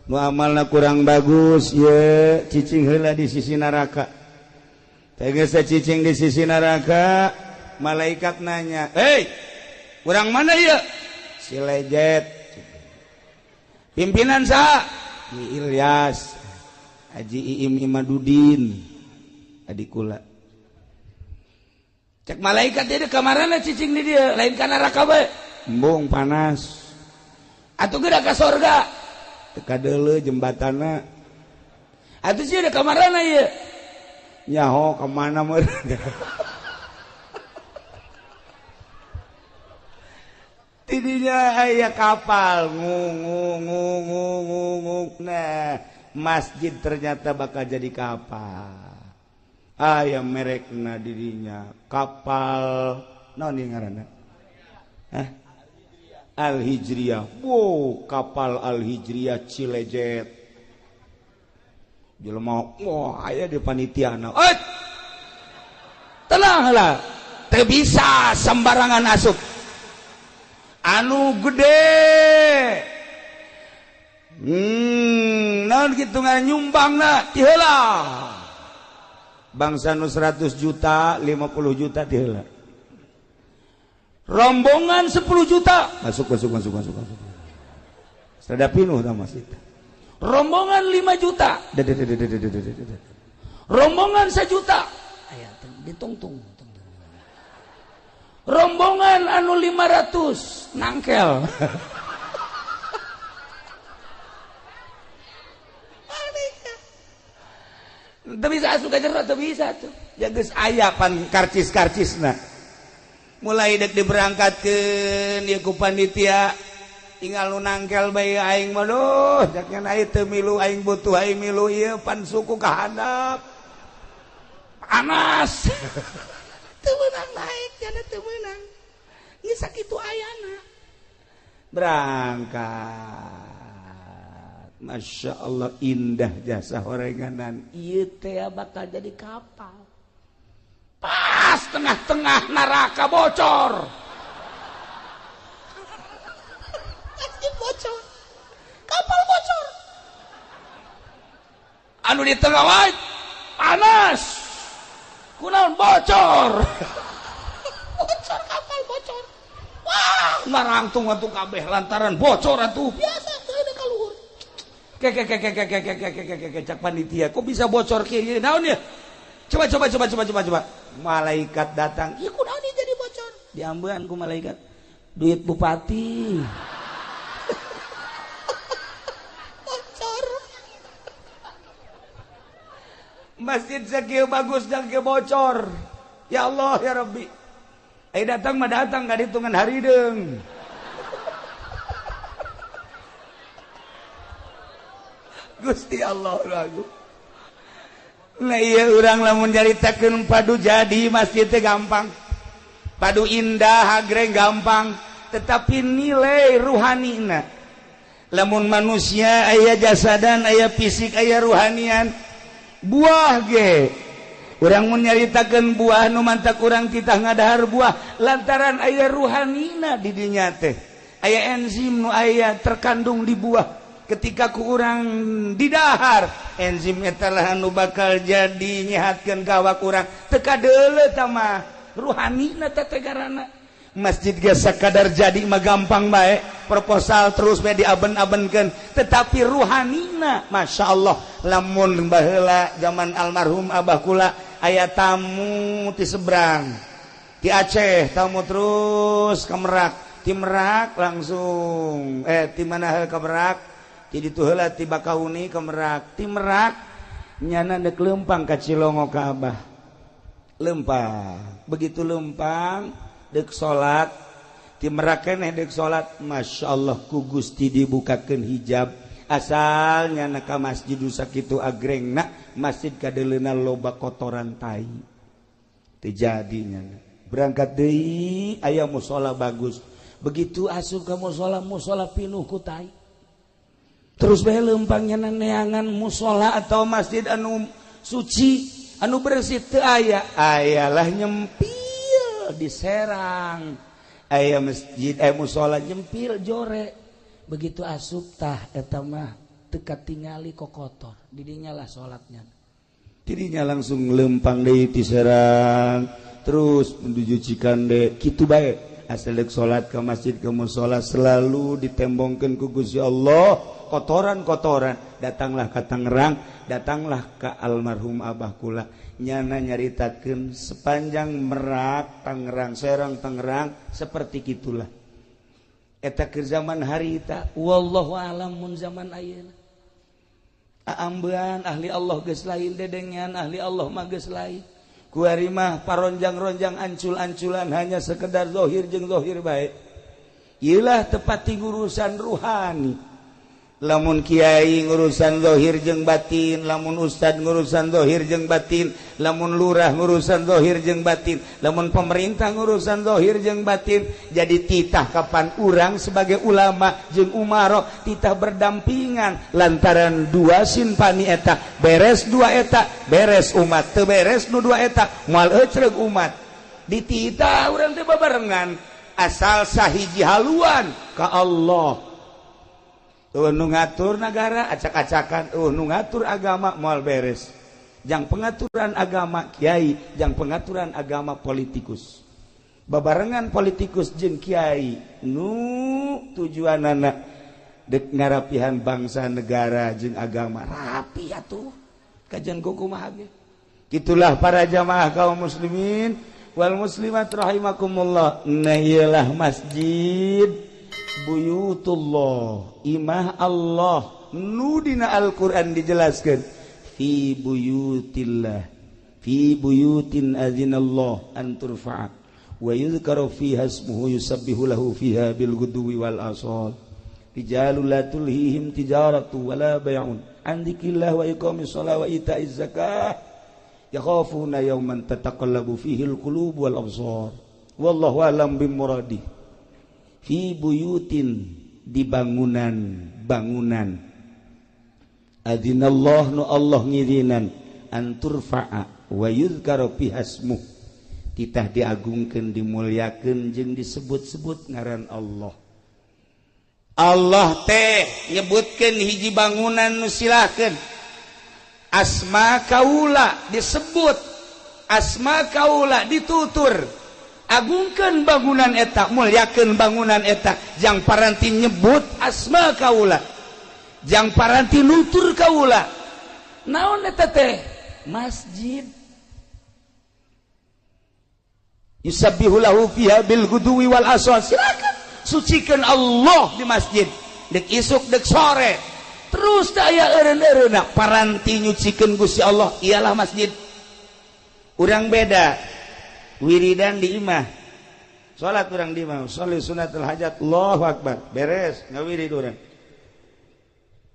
nu amalna kurang bagus ye cicing heula di sisi neraka. Saenggeusna cicing di sisi neraka, malaikat nanya, "Hei, urang mana ieu?" Si lejet. Pimpinan saha? Ki Ilyas, Haji Iim Imadudin, adik kula. Cek malaikat dia kamarana cicing di dia, lain ka neraka bae. Embung panas. Atuh geura ka sorga. Teu kadeuleu jembatanna. Atuh sieun kamarana ieu? Nyaho ka mana meureun. Tidinya aya kapal ngung ngung ngung ngung. Nah, masjid ternyata bakal jadi kapal. Aya merekna dirinya kapal naon ieu ngaranna? Hah? Al Hijriyah. Wow, kapal Al Hijriyah Cilejet. Jelema wah aya di panitiana. Eh! Tenanglah, teu bisa sembarangan asup. Anu gede. Naon kitu nyumbangna ti heula. Bangsa nu 100 juta, 50 juta ti heula. Rombongan 10 juta masuk masuk masuk masuk masuk. Sada pinuh tah masjid. Rombongan 5 juta. Rombongan 1 juta. Aya ditungtung. Rombongan anu 500 nangkel. Teu bisa asup ka jero, teu bisa tuh. Ya geus aya pan karcis-karcisna. Mulai dek diberangkatkeun ieu ku panitia, tinggal nu nangkel bae aing mah duh, jaknya aing teu milu aing butuh aing milu ieu pan suku ka handap. Panas. Teu meunang naik, jana teu meunang. Geus sakitu ayana. Berangkat. Masya Allah indah jasa horenganan. Ieu teh bakal jadi kapal. Pas tengah-tengah neraka bocor. Masjid bocor. Kapal bocor. Anu di tengah wae panas. Kunaon bocor. Bocor kapal bocor. Wah, narangtung atuh kabeh lantaran bocor atuh. Biasa teu ada ka luhur. Ke cak panitia, kok bisa bocor kieu? Naon ya? Coba coba coba coba coba coba. Malaikat datang, ieu kunaon ieu jadi bocor? Diambean ku malaikat. Duit bupati. Masjid sakieu bagus dan kieu bocor. Ya Allah ya Rabbi. Ai datang mah datang ka ditungan harideung. Gusti Allah lagu. Nah iya urang lamun nyaritakeun padu jadi masjid teh gampang. Padu indah agreng gampang, tetapi nilai ruhanina. Lamun manusia aya jasadan, aya fisik, aya ruhanian. Buah ge urang mun nyaritakeun buah nu mantak urang titah ngadahar buah lantaran aya ruhanina di dinya teh. Aya enzim nu aya terkandung di buah. Ketika ku urang didahar enzim eta lah nu bakal jadi nyehatkeun ka awak urang. Teu kadeuleu tah mah ruhanina teh tegarana. Masjid ge sakadar jadi mah gampang bae, proposal terus bae diaben-abenkeun, tetapi ruhanina Masya Allah. Lamun baheula zaman almarhum abah kula aya tamu ti seberang ti Aceh, tamu terus ke Merak, ti Merak langsung ti mana ke Merak, ti ditu heula ti Bakauni ke Merak, ti Merak nyana deuk leumpang ka Cilongo ka abah. Leumpang, begitu leumpang dek salat ti Merak keneh dek salat, Masya Allah ku Gusti dibukakeun hijab. Asalnya na ka masjid sakitu agrengna masjid kadeuleuna loba kotoran tai teu jadi nyana. Berangkat deui aya musala bagus, begitu asup ka musala, musala pinuh ku tai. Terus bae leumpang nyana neangan musala atau masjid anu suci anu bersih teu aya, ayalah nyempil di Serang aya masjid aya musala nyempil jore. Begitu asup tah eta mah teu katingali kokotor, didinya lah salatnya. Didinya langsung lempang deui ti Serang terus menuju Cikande kitu bae. Asal deuk salat ke masjid ke musala selalu ditembongkeun ku Gusti Allah kotoran-kotoran. Datanglah ka Tangerang, datanglah ka almarhum abah kula. Nyana nyaritakeun sepanjang Merak Tangerang Serang Tangerang seperti kitulah. Eta keur zaman harita, wallahu alam mun zaman ayeuna. Aambean ahli Allah geus lain, dedengean ahli Allah mah geus lain. Kuari mah paronjang-ronjang ancul-anculan hanya sekedar zahir jeung zahir bae. Ieulah tepati urusan ruhani. Lamun kiai ngurusan zahir jeung batin, lamun ustad ngurusan zahir jeung batin, lamun lurah ngurusan zahir jeung batin, lamun pemerintah ngurusan zahir jeung batin. Jadi titah kapan urang sebagai ulama jeung umaro titah berdampingan lantaran dua sinpani eta beres dua eta beres umat, teu beres nu dua eta moal ecreug umat. Dititah urang teh babarengan asal sahiji haluan ka Allah. Nu ngatur negara acak-acakan, nu ngatur agama moal beres. Jang pengaturan agama kiai, jang pengaturan agama politikus. Babarengan politikus jeung kiai nu tujuanana dek ngarapihan bangsa negara jeung agama rapi atuh. Kajian kumaha ge. Kitulah para jamaah kaum muslimin wal muslimat rahimakumullah. Nah ieulah masjid buyutullah, imah Allah nu dina Al-Qur'an dijelaskeun fi buyutillah, fi buyutin azinallah an turfa'a wa yuzkaru fiha ismuhu yusabbihu lahu fiha bil ghudwi wal asal rijalul la tulhihim tijaratu wala bay'un an dzikrillah wa iqamis shalah wa ita'iz zakah yakhafuna yawman tataqallabu fihi al qulub wal absar wallahu a'lam bimuradi. Fi buyutin, di bangunan-bangunan, adzinallah nu Allah ngizinan an turfa'a wa yuzkaru fiha ismuh, titah diagungkeun dimuliakeun jeung disebut-sebut ngaran Allah. Allah teh nyebutkeun hiji bangunan nu silahkeun asma kaula disebut, asma kaula ditutur. Agungkeun bangunan eta, mulyakeun bangunan eta, jang paranti nyebut asma kaula, jang paranti nutur kaula. Naon eta teh? Masjid. Yusabbihu lahu fiha bil ghudwi wal asal. Silakan sucikan Allah di masjid. Dek isuk dek sore. Terus aya eureun-eureunna paranti nyucikeun Gusti Allah ialah masjid. Urang beda wiridan di imah, salat urang di imah, sholli sunnatul hajat, Allahu akbar, beres ngawirid urang.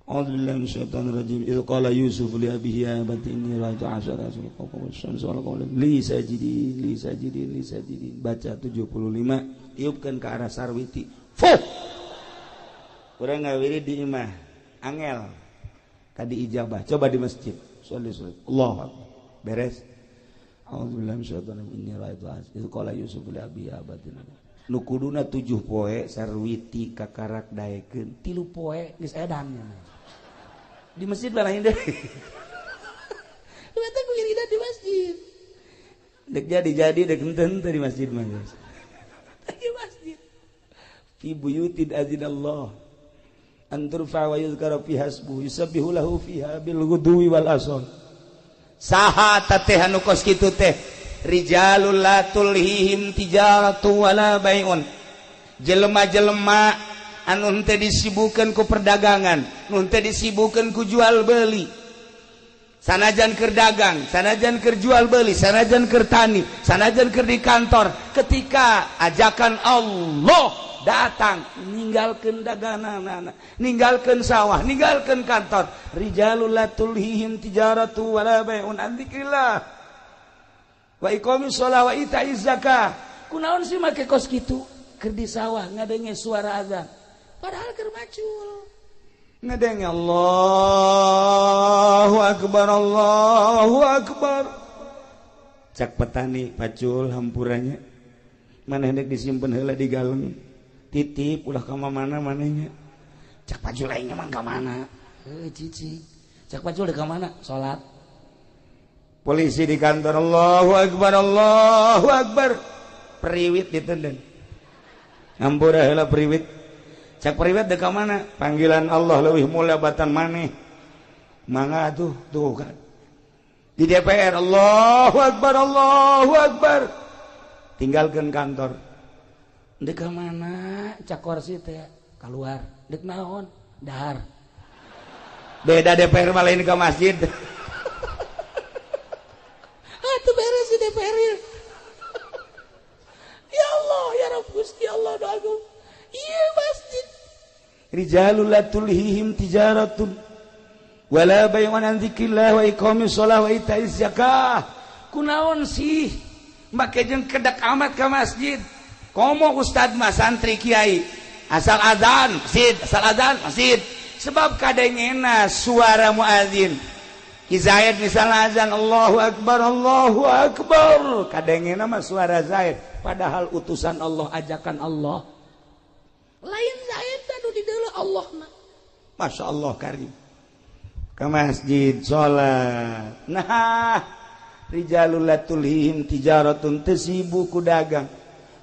A'udzubillahi minasyaitonir rajim. Idz qala Yusuf li abihi ya abati inni ra'aytu asyara kawkaban li sajidin li sajidin li sajidin. Baca 75, tiupkeun ke arah sarwiti. Fuh. Urang ngawirid di imah, angel kadi ijabah. Coba di masjid, sholli sunat. Allahu akbar. Beres. A'udzubillahi minasyaitonir rajim. Inni ra'aytu asyara. Idz qala Yusuf li abihi ya abati. Nu kuduna 7 poe sarwiti kakarak daekeun 3 poe geus edan. Di masjid lah lain deh. Eta wiridan di masjid. Dek jadi-jadi dek henteu di masjid mah. Di masjid. Fi buyutin azinallah an turfa wa yuzkara fiha ismuhu yusabbihu lahu fiha bil ghudwi wal asal. Saha teh anu kos kitu teh? Rijalul la tulhihim tijaratu wala bai'un. Jelema-jelema anu henteu disibukeun ku perdagangan, nu henteu disibukeun ku jual beli. Sanajan keur dagang, sanajan keur jual beli, sanajan keur tani, sanajan keur di kantor, ketika ajakan Allah datang, ninggalkeun daganganana, ninggalkeun sawah, ninggalkeun kantor. Rijalul la tulhihim tijaratu wala bai'un an dzikrillah wa iqamis shalah wa ita'iz zakah. Kunaon sih make kos kitu? Keur di sawah ngadenge suara azan, padahal keur macul. Ngadenge Allahu akbar, Allahu akbar. Cak petani pacul hampuranya. Maneh dek disimpen heula di galeng. Titip ulah ka mana manehnya. Cak pacul aing mah ka mana? Heuh cici. Cak pacul ka mana? Salat. Polisi di kantor, Allahu akbar, Allahu akbar. Periwit ditenden. Hampura heula periwit. Cak periwit dek ka mana? Panggilan Allah leuwih mulia batan maneh. Mangga tuh, tuh kan. Di DPR, Allahu akbar, Allahu akbar. Tinggalkeun kantor. Dek ka mana? Cak korsi teh keluar. Dek naon? Dahar. Beda DPR mah lain ke masjid. Itu beres di DPR. Ya Allah, ya Rabb Gusti Allah doaku. Iya masjid. Rijalul la tulhihim tijaratun wala bay'un an dzikrillah wa iqamis shalah wa ita'iz zakah. Kunaon sih make jeung kedak amat ka masjid. Komo ustad mah santri kiai. Asal azan masjid, asal azan masjid. Sebab kadengena suara muazin. Ki Zaid misalnya azan Allahu akbar, Allahu akbar, kadengena mah suara Zaid, padahal utusan Allah, ajakan Allah. Lain Zaid anu di deuleu Allah mah. Masya Allah karim. Ke masjid salat. Nah, rijalul la tulhihim tijaratun, teu sibuk ku dagang,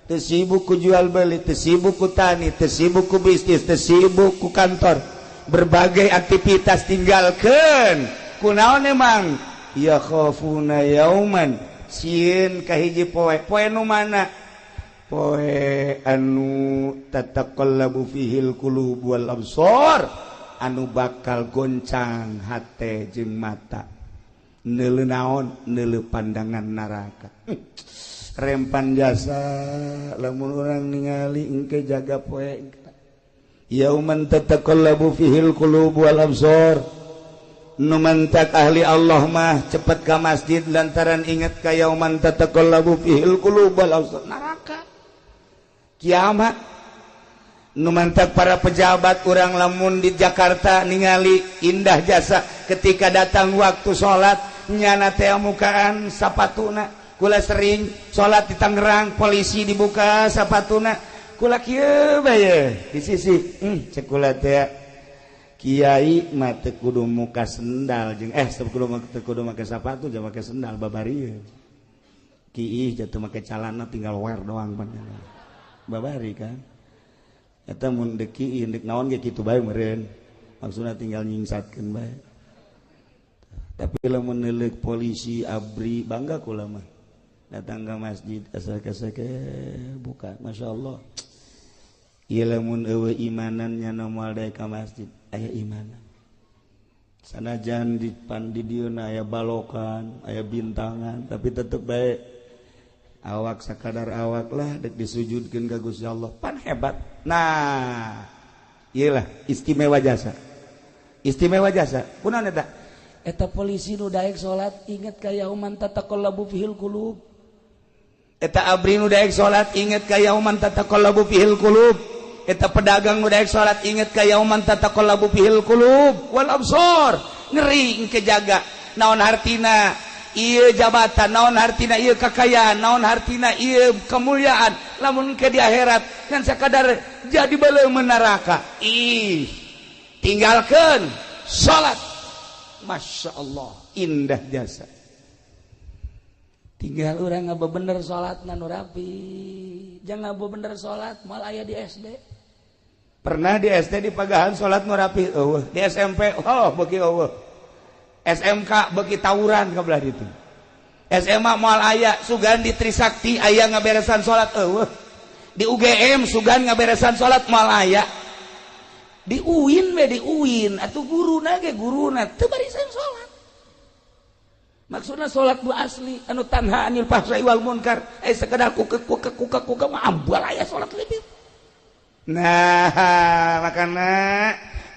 teu sibuk ku jual beli, teu sibuk ku tani, teu sibuk ku bisnis, teu sibuk ku kantor. Berbagai aktivitas tinggalkeun. Kunaon emang? Ya khafuna yauman, sieun ka hiji poe. Poe nu mana? Poe anu tataqallabu fihil qulub wal absar, anu bakal goncang hate jeung mata. Neuleu naon? Neuleu pandangan neraka. Rempan jasa lamun urang ningali engke jaga poe. Yauman tataqallabu fihil qulub wal absar. Nu mantak ahli Allah mah cepet ka masjid lantaran inget ka yauman tataqallabu fihil qulub wal absar, neraka kiamat. Nu mantak para pejabat urang lamun di Jakarta ningali indah jasa ketika datang waktu salat nyana teh mukaan sapatuna. Kula sering salat di Tangerang, polisi dibuka sapatuna, kula kieu bae di sisi cek kula teh kiai mah teu kudu muka sendal jeung teu kudu make sapatu jeung make sendal babari. Kiih jatuh make calana tinggal wear doang pan. Babari kan. Eta mun deuk kiih deuk naon ge kitu bae meureun. Maksudna tinggal nyingsatkeun bae. Tapi lamun neuleuk polisi ABRI bangga kula mah. Datang ke masjid asal-kasake buka, masyaallah. Ieu lamun eueuh imanannya moal daek ka masjid. Aya imanan. Sanajan di pandidieuna aya balokan, aya bintangan, tapi tetep bae awak sakadar awak lah dek disujudkeun ka Gusti Allah. Pan hebat. Nah, iyalah istimewa jasa. Istimewa jasa. Kunaon eta? Eta polisi nu daek salat inget ka yauman tataqallabu fihil qulub. Eta abri nu daek salat inget ka yauman tataqallabu fihil qulub. Eta pedagang nu daek salat inget ka yauman tataqallabu fihil qulub wal absar. Ngeri engke jaga. Naon hartina ieu jabatan, naon hartina ieu kakayaan, naon hartina ieu kemuliaan. Lamun ke di akhirat ngan sakadar jadi beuleum neraka. Ih, tinggalkeun salat. Masya Allah, indah jasa. Tinggal orang ngabebener salat nu rapi. Jangan ngabebener salat mal aya di SD. Pernah di SD di pagahan salat nu rapi eueuh, di SMP oh beuki eueuh. SMK beuki tawuran ka belah ditu. SMA moal aya sugan di Trisakti aya ngaberesan salat eueuh. Di UGM sugan ngaberesan salat moal aya. Di UIN we di UIN atuh guruna ge guruna teu barisan salat. Maksudna salat nu asli anu tanha anil fahsai wal munkar, sekedar kukek kukek kukek kukek mah ambal aya salat lebih. Nah, makana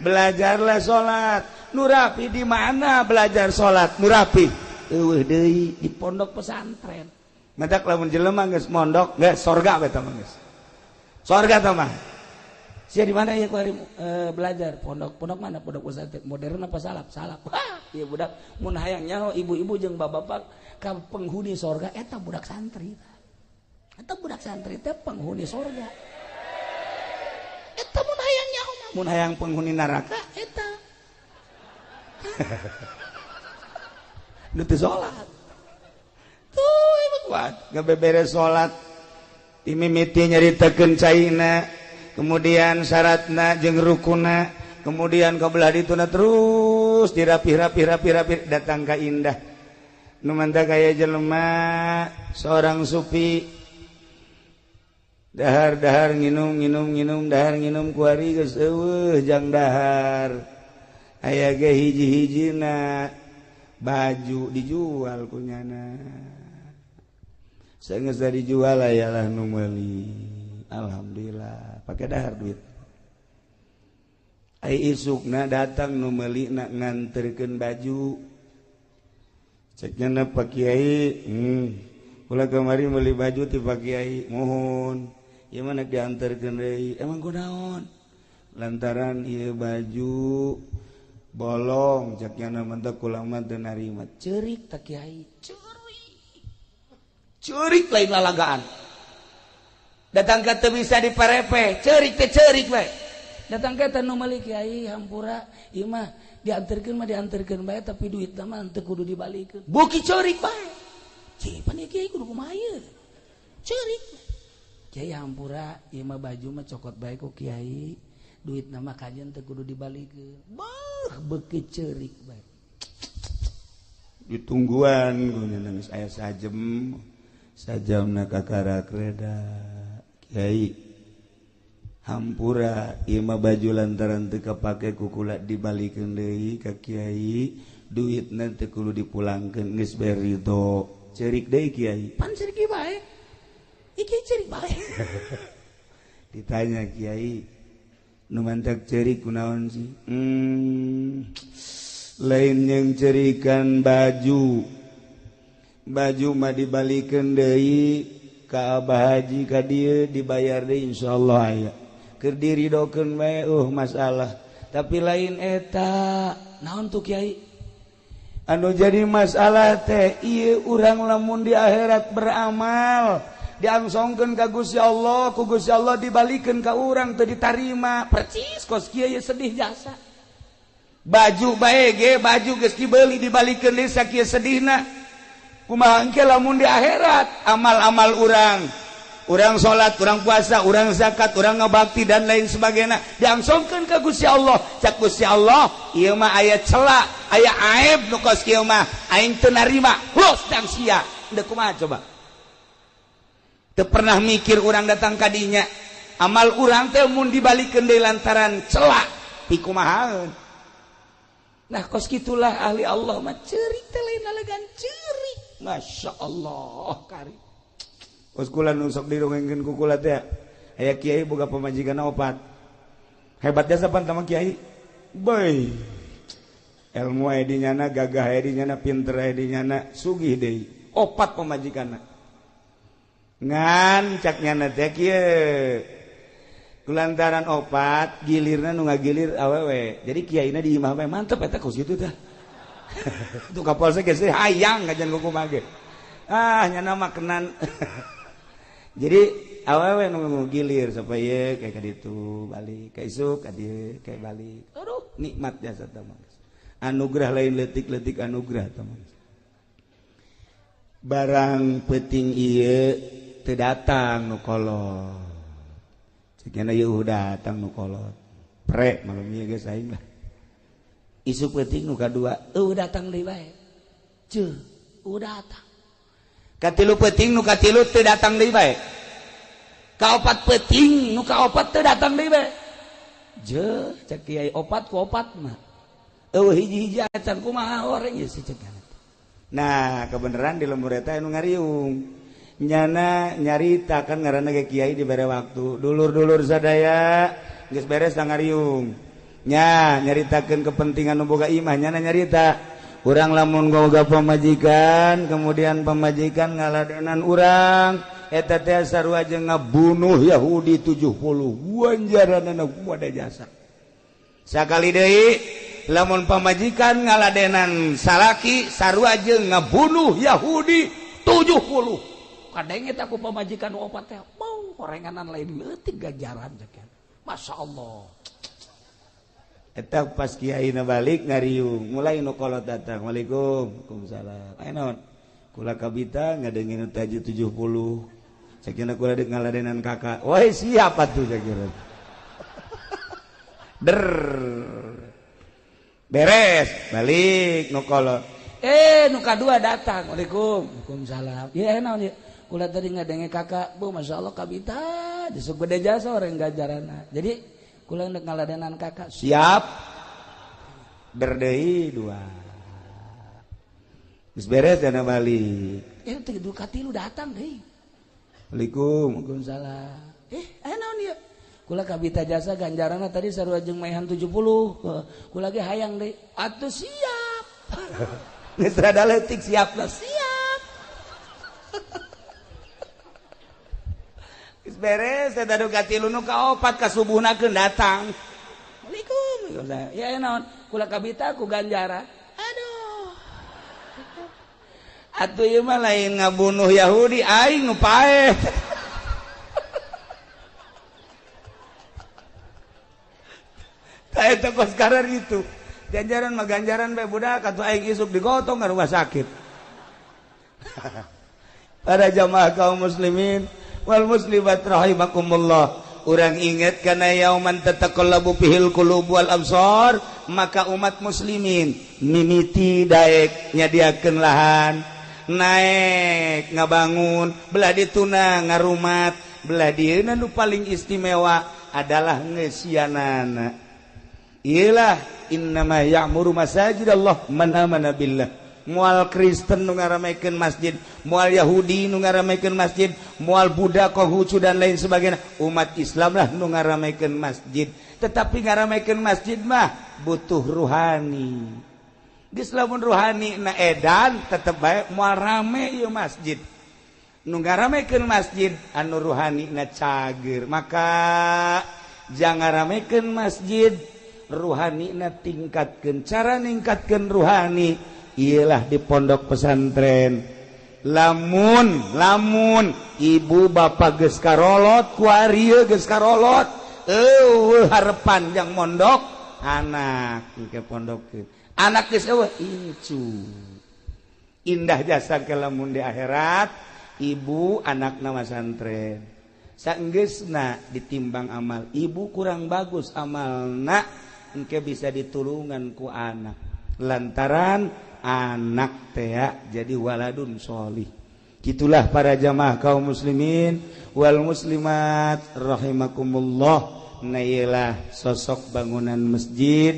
belajarlah salat. Nu rapi di mana belajar salat nu rapi? Eueuh deui di pondok pesantren. Matak lamun jelema geus mondok geus sorga we tah mah geus. Sorga tah mah. Sia di mana ya kuari belajar pondok pondok mana pondok pesantren modern apa salaf? Salaf. Wah, ieu budak mun hayang nyaho ibu-ibu jeung bapak-bapak ka penghuni sorga eta budak santri. Eta budak santri teh penghuni sorga. Eta mun hayang nyaho mah mun hayang penghuni neraka eta. Nu teu salat. Tuh ieu kuat ngabeberes salat. Dimimiti nyaritakeun caina, kemudian syaratna jeung rukuna, kemudian kabelah dituna terus dirapih-rapih-rapih-rapih datang ka indah. Nu mantap kaya jelema seorang sufi dahar-dahar nginum nginum nginum dahar nginum kuari geus eueuh jang dahar. Aya ge hiji-hijina baju dijual kunyana. Saenggeus dijual ayalah nu meuli. Alhamdulillah pakai dahar duit. Ai isukna datang nu meuli na nganterkeun baju. Cek nya Pak Kiai, kula kamari meuli baju ti Pak Kiai, mohon. Ieu mah nek dianterkeun deui. Emang kunaon? Lantaran ieu baju bolong cek nya mah teh kula mah teu narima. Ceurik ta Kiai, ceurik. Ceurik lain lalagaan. Datang ke teu bisa diparepe, ceurik teh ceurik we. Datang ke teh nu meuli Kiai hampura, ieu mah dianterkeun mah dianterkeun bae tapi duitna mah teu kudu dibalikeun. Beuki ceurik bae. Cih, pan ieu Kiai kudu kumaha ieu? Ceurik. Kiai hampura, ieu mah baju mah cokot bae ku Kiai, duitna mah kajen teu kudu dibalikeun. Beuh, beuki ceurik bae. Ditungguan ku nangis aya sajem. Sajamna kakarak reda. Kiai hampura ieu mah baju lantaran teu kapake ku kula dibalikeun deui ka Kiai, duitna teu kudu dipulangkeun geus bae ridho. Ceurik deui Kiai. Pan ceurik bae. Iki ceurik bae. Ditanya Kiai, nu mantak ceurik kunaon sih? Lain yang cerikan baju. Baju mah dibalikeun deui ka Abah Haji ka dieu dibayar deui insyaallah aya. Keur diridokeun bae masalah. Tapi lain eta, naon tuh Kiai? Anu jadi masalah teh ieu urang lamun di akhirat beramal, diangsongkeun ka Gusti Allah, ku Gusti Allah dibalikeun ka urang teu ditarima. Percis kos kieu sedih jasa. Baju bae ge, baju geus dibeli dibalikeun deui sakieu sedihna. Kumaha engke lamun di akhirat amal-amal urang, urang salat, urang puasa, urang zakat, urang ngabakti dan lain sebagainya diangsongkeun ka Gusti Allah. Cak Gusti Allah, ieu mah aya cela, aya aib nu kos kieu mah aing teu narima. Los dang sia. Deuk kumaha coba? Teu pernah mikir urang datang ka dinya. Amal urang teh mun dibalikeun deui lantaran cela, pikumahaeun. Nah kos gitulah ahli Allah mah ceurik teh lain lalegan ceurik. Masya Allah kari. Kos kula nu sok dirongengkeun ku kula teh aya kiai boga pamajikan opat. Hebat jasa pan tama kiai. Bae. Ilmu aya di nyana, gagah aya di nyana, pinter aya di nyana, sugih deui. Opat pamajikanna. Ngan cak nyana teh kieu. Kulantaran opat gilirna nu ngagilir awewe. Jadi kiaina di imah bae mantep eta kos kitu tah. Tuh kapolsek geus hayang kajian kumaha ge. Ah nyana mah kenan. Jadi awewe nu gilir supaya kayak ka ditu balik, ka isuk ka dieu kayak balik. Aduh nikmat jasa tah mah. Anugerah lain leutik-leutik anugerah tah mah. Barang peuting ieu teu datang nu kolot. Cekna ieu datang nu kolot. Pre malum ieu geus aing lah. Isuk peuting nu kadua eueuh datang deui bae. Ceuh, eueuh datang. Katilu peuting nu katilu teu datang deui bae. Kaopat peuting nu kaopat teu datang deui bae. Jeuh, cek kiai opat ku opat mah. Eueuh hiji-hiji acan kumaha oreng ieu si cek. Nah, kebenaran di lembur eta anu ngariung. Nyana nyarita kan ngaranna ge kiai dibere waktu. Dulur-dulur sadaya geus beres da ngariung. Nya nyaritakeun kepentingan nu boga imah nyana nyarita. Urang lamun boga pamajikan, kemudian pamajikan ngaladenan urang, eta teh sarua jeung ngabunuh Yahudi 70. Wanjaranana kumaha jasa. Sakali deui lamun pamajikan ngaladenan salaki sarua jeung ngabunuh Yahudi 70. Kadenge teh ku pamajikan opat teh bau horenganan lain leutik ganjaran cek. Masya Allah. Eta pas kiaina balik ngariung, mulai nu kolot datang. Waalaikum, waalaikumsalam. Aya naon? Kula kabita ngadengin tahajud 70. Sakina kula deuk ngaladenan kakak. Woi siap atuh sakira. Der. Beres, balik nu kolot. Nu kadua datang. Waalaikum, waalaikumsalam. Ieu aya naon ieu? Kula tadi ngadenge kakak, bu Masya Allah kabita, disuk gede jasa orang ganjaranna. Jadi kula nek ngaladenan kakak, siap. Berdei dua. Geus beres dana balik. Teh du katilu datang deui. Waalaikum, waalaikumsalam. Aya naon ieu? Kula kabita jasa ganjaranna tadi sarua jeung maehan 70. Kula ge hayang deui. Atuh siap. Geus rada leutik siap lah, siap. Geus beres eta nu katilu nu kaopat ka subuhna keun datang. Waalaikum. Ya naon? Kula kabita ku ganjaran. Aduh. Atuh ieu mah lain ngabunuh Yahudi aing nu paeh. Tah eta kos karar itu. Ganjaran mah ganjaran bae budak atuh aing isuk digotong ka rumah sakit. Para jamaah kaum muslimin wal muslimat rahimakumullah. Urang ingat kana yauman tataqallabu fihil qulub wal absar, maka umat muslimin mimiti daek nyadiakeun lahan, naek ngabangun, belah dituna ngarumat, belah dieuna nu paling istimewa adalah ngeusianana. Iyalah innama ya'muru masajidallah man amana billah. Moal Kristen nu ngaramekeun masjid, moal Yahudi nu ngaramekeun masjid, moal Buddha, Konghucu dan lain sebagainya. Umat Islam lah nu ngaramekeun masjid. Tetapi ngaramekeun masjid mah butuh ruhani. Geus lamun ruhani na edan tetep bae moal rame ieu masjid. Nu ngaramekeun masjid anu ruhani na cager. Maka jangan ngaramekeun masjid, ruhani na tingkatkeun. Cara ningkatkeun ruhani ialah di pondok pesantren. Lamun lamun ibu bapak geus karolot kuari geus karolot eueuh harepan jang mondok anak ke pondok anak geus eueuh incu. Indah jasa ke lamun di akhirat ibu anakna masantren saenggeusna ditimbang amal ibu kurang bagus amalna engke bisa ditulungan ku anak lantaran anak teh jadi waladun sholih. Gitulah para jamaah kaum muslimin wal muslimat rahimakumullah. Nailah sosok bangunan masjid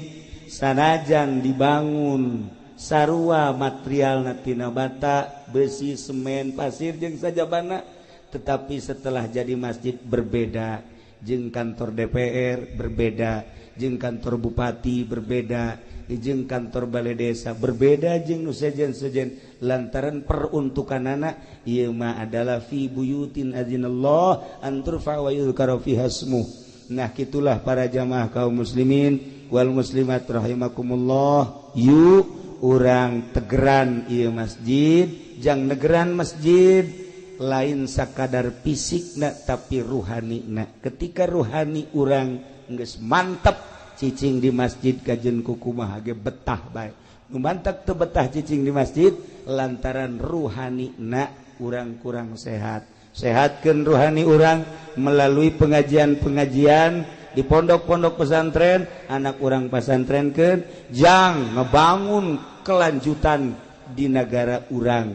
sanajan dibangun sarua material tina bata, besi, semen, pasir jeung sajabana, tetapi setelah jadi masjid berbeda jeung kantor DPR, berbeda jeung kantor bupati, berbeda jeung kantor balai desa, berbeda jeung nu sejen-sejen, lantaran peruntukanana ieu mah adalah fi buyutin adzinallah an turfa wa yuzkara fiha ismuh. Nah, gitulah para jamaah kaum muslimin wal muslimat rahimakumullah. Yuk urang tegeran ieu masjid, jang negeran masjid lain sakadar fisik na, tapi ruhani. Na, ketika ruhani urang geus mantep, cicing di masjid kajen kukumaha ge betah bae. Nu mantak teu betah cicing di masjid lantaran ruhani na urang kurang sehat. Sehatkeun ruhani urang melalui pengajian-pengajian di pondok-pondok pesantren, anak urang pasantrenkeun jang ngebangun kelanjutan di negara urang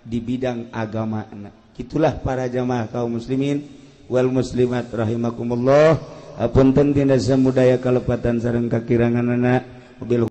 di bidang agama. Itulah para jamaah kaum muslimin wal muslimat rahimakumullah. Apunten tina samudaya kalepatan sareng kakiranganana. Wabil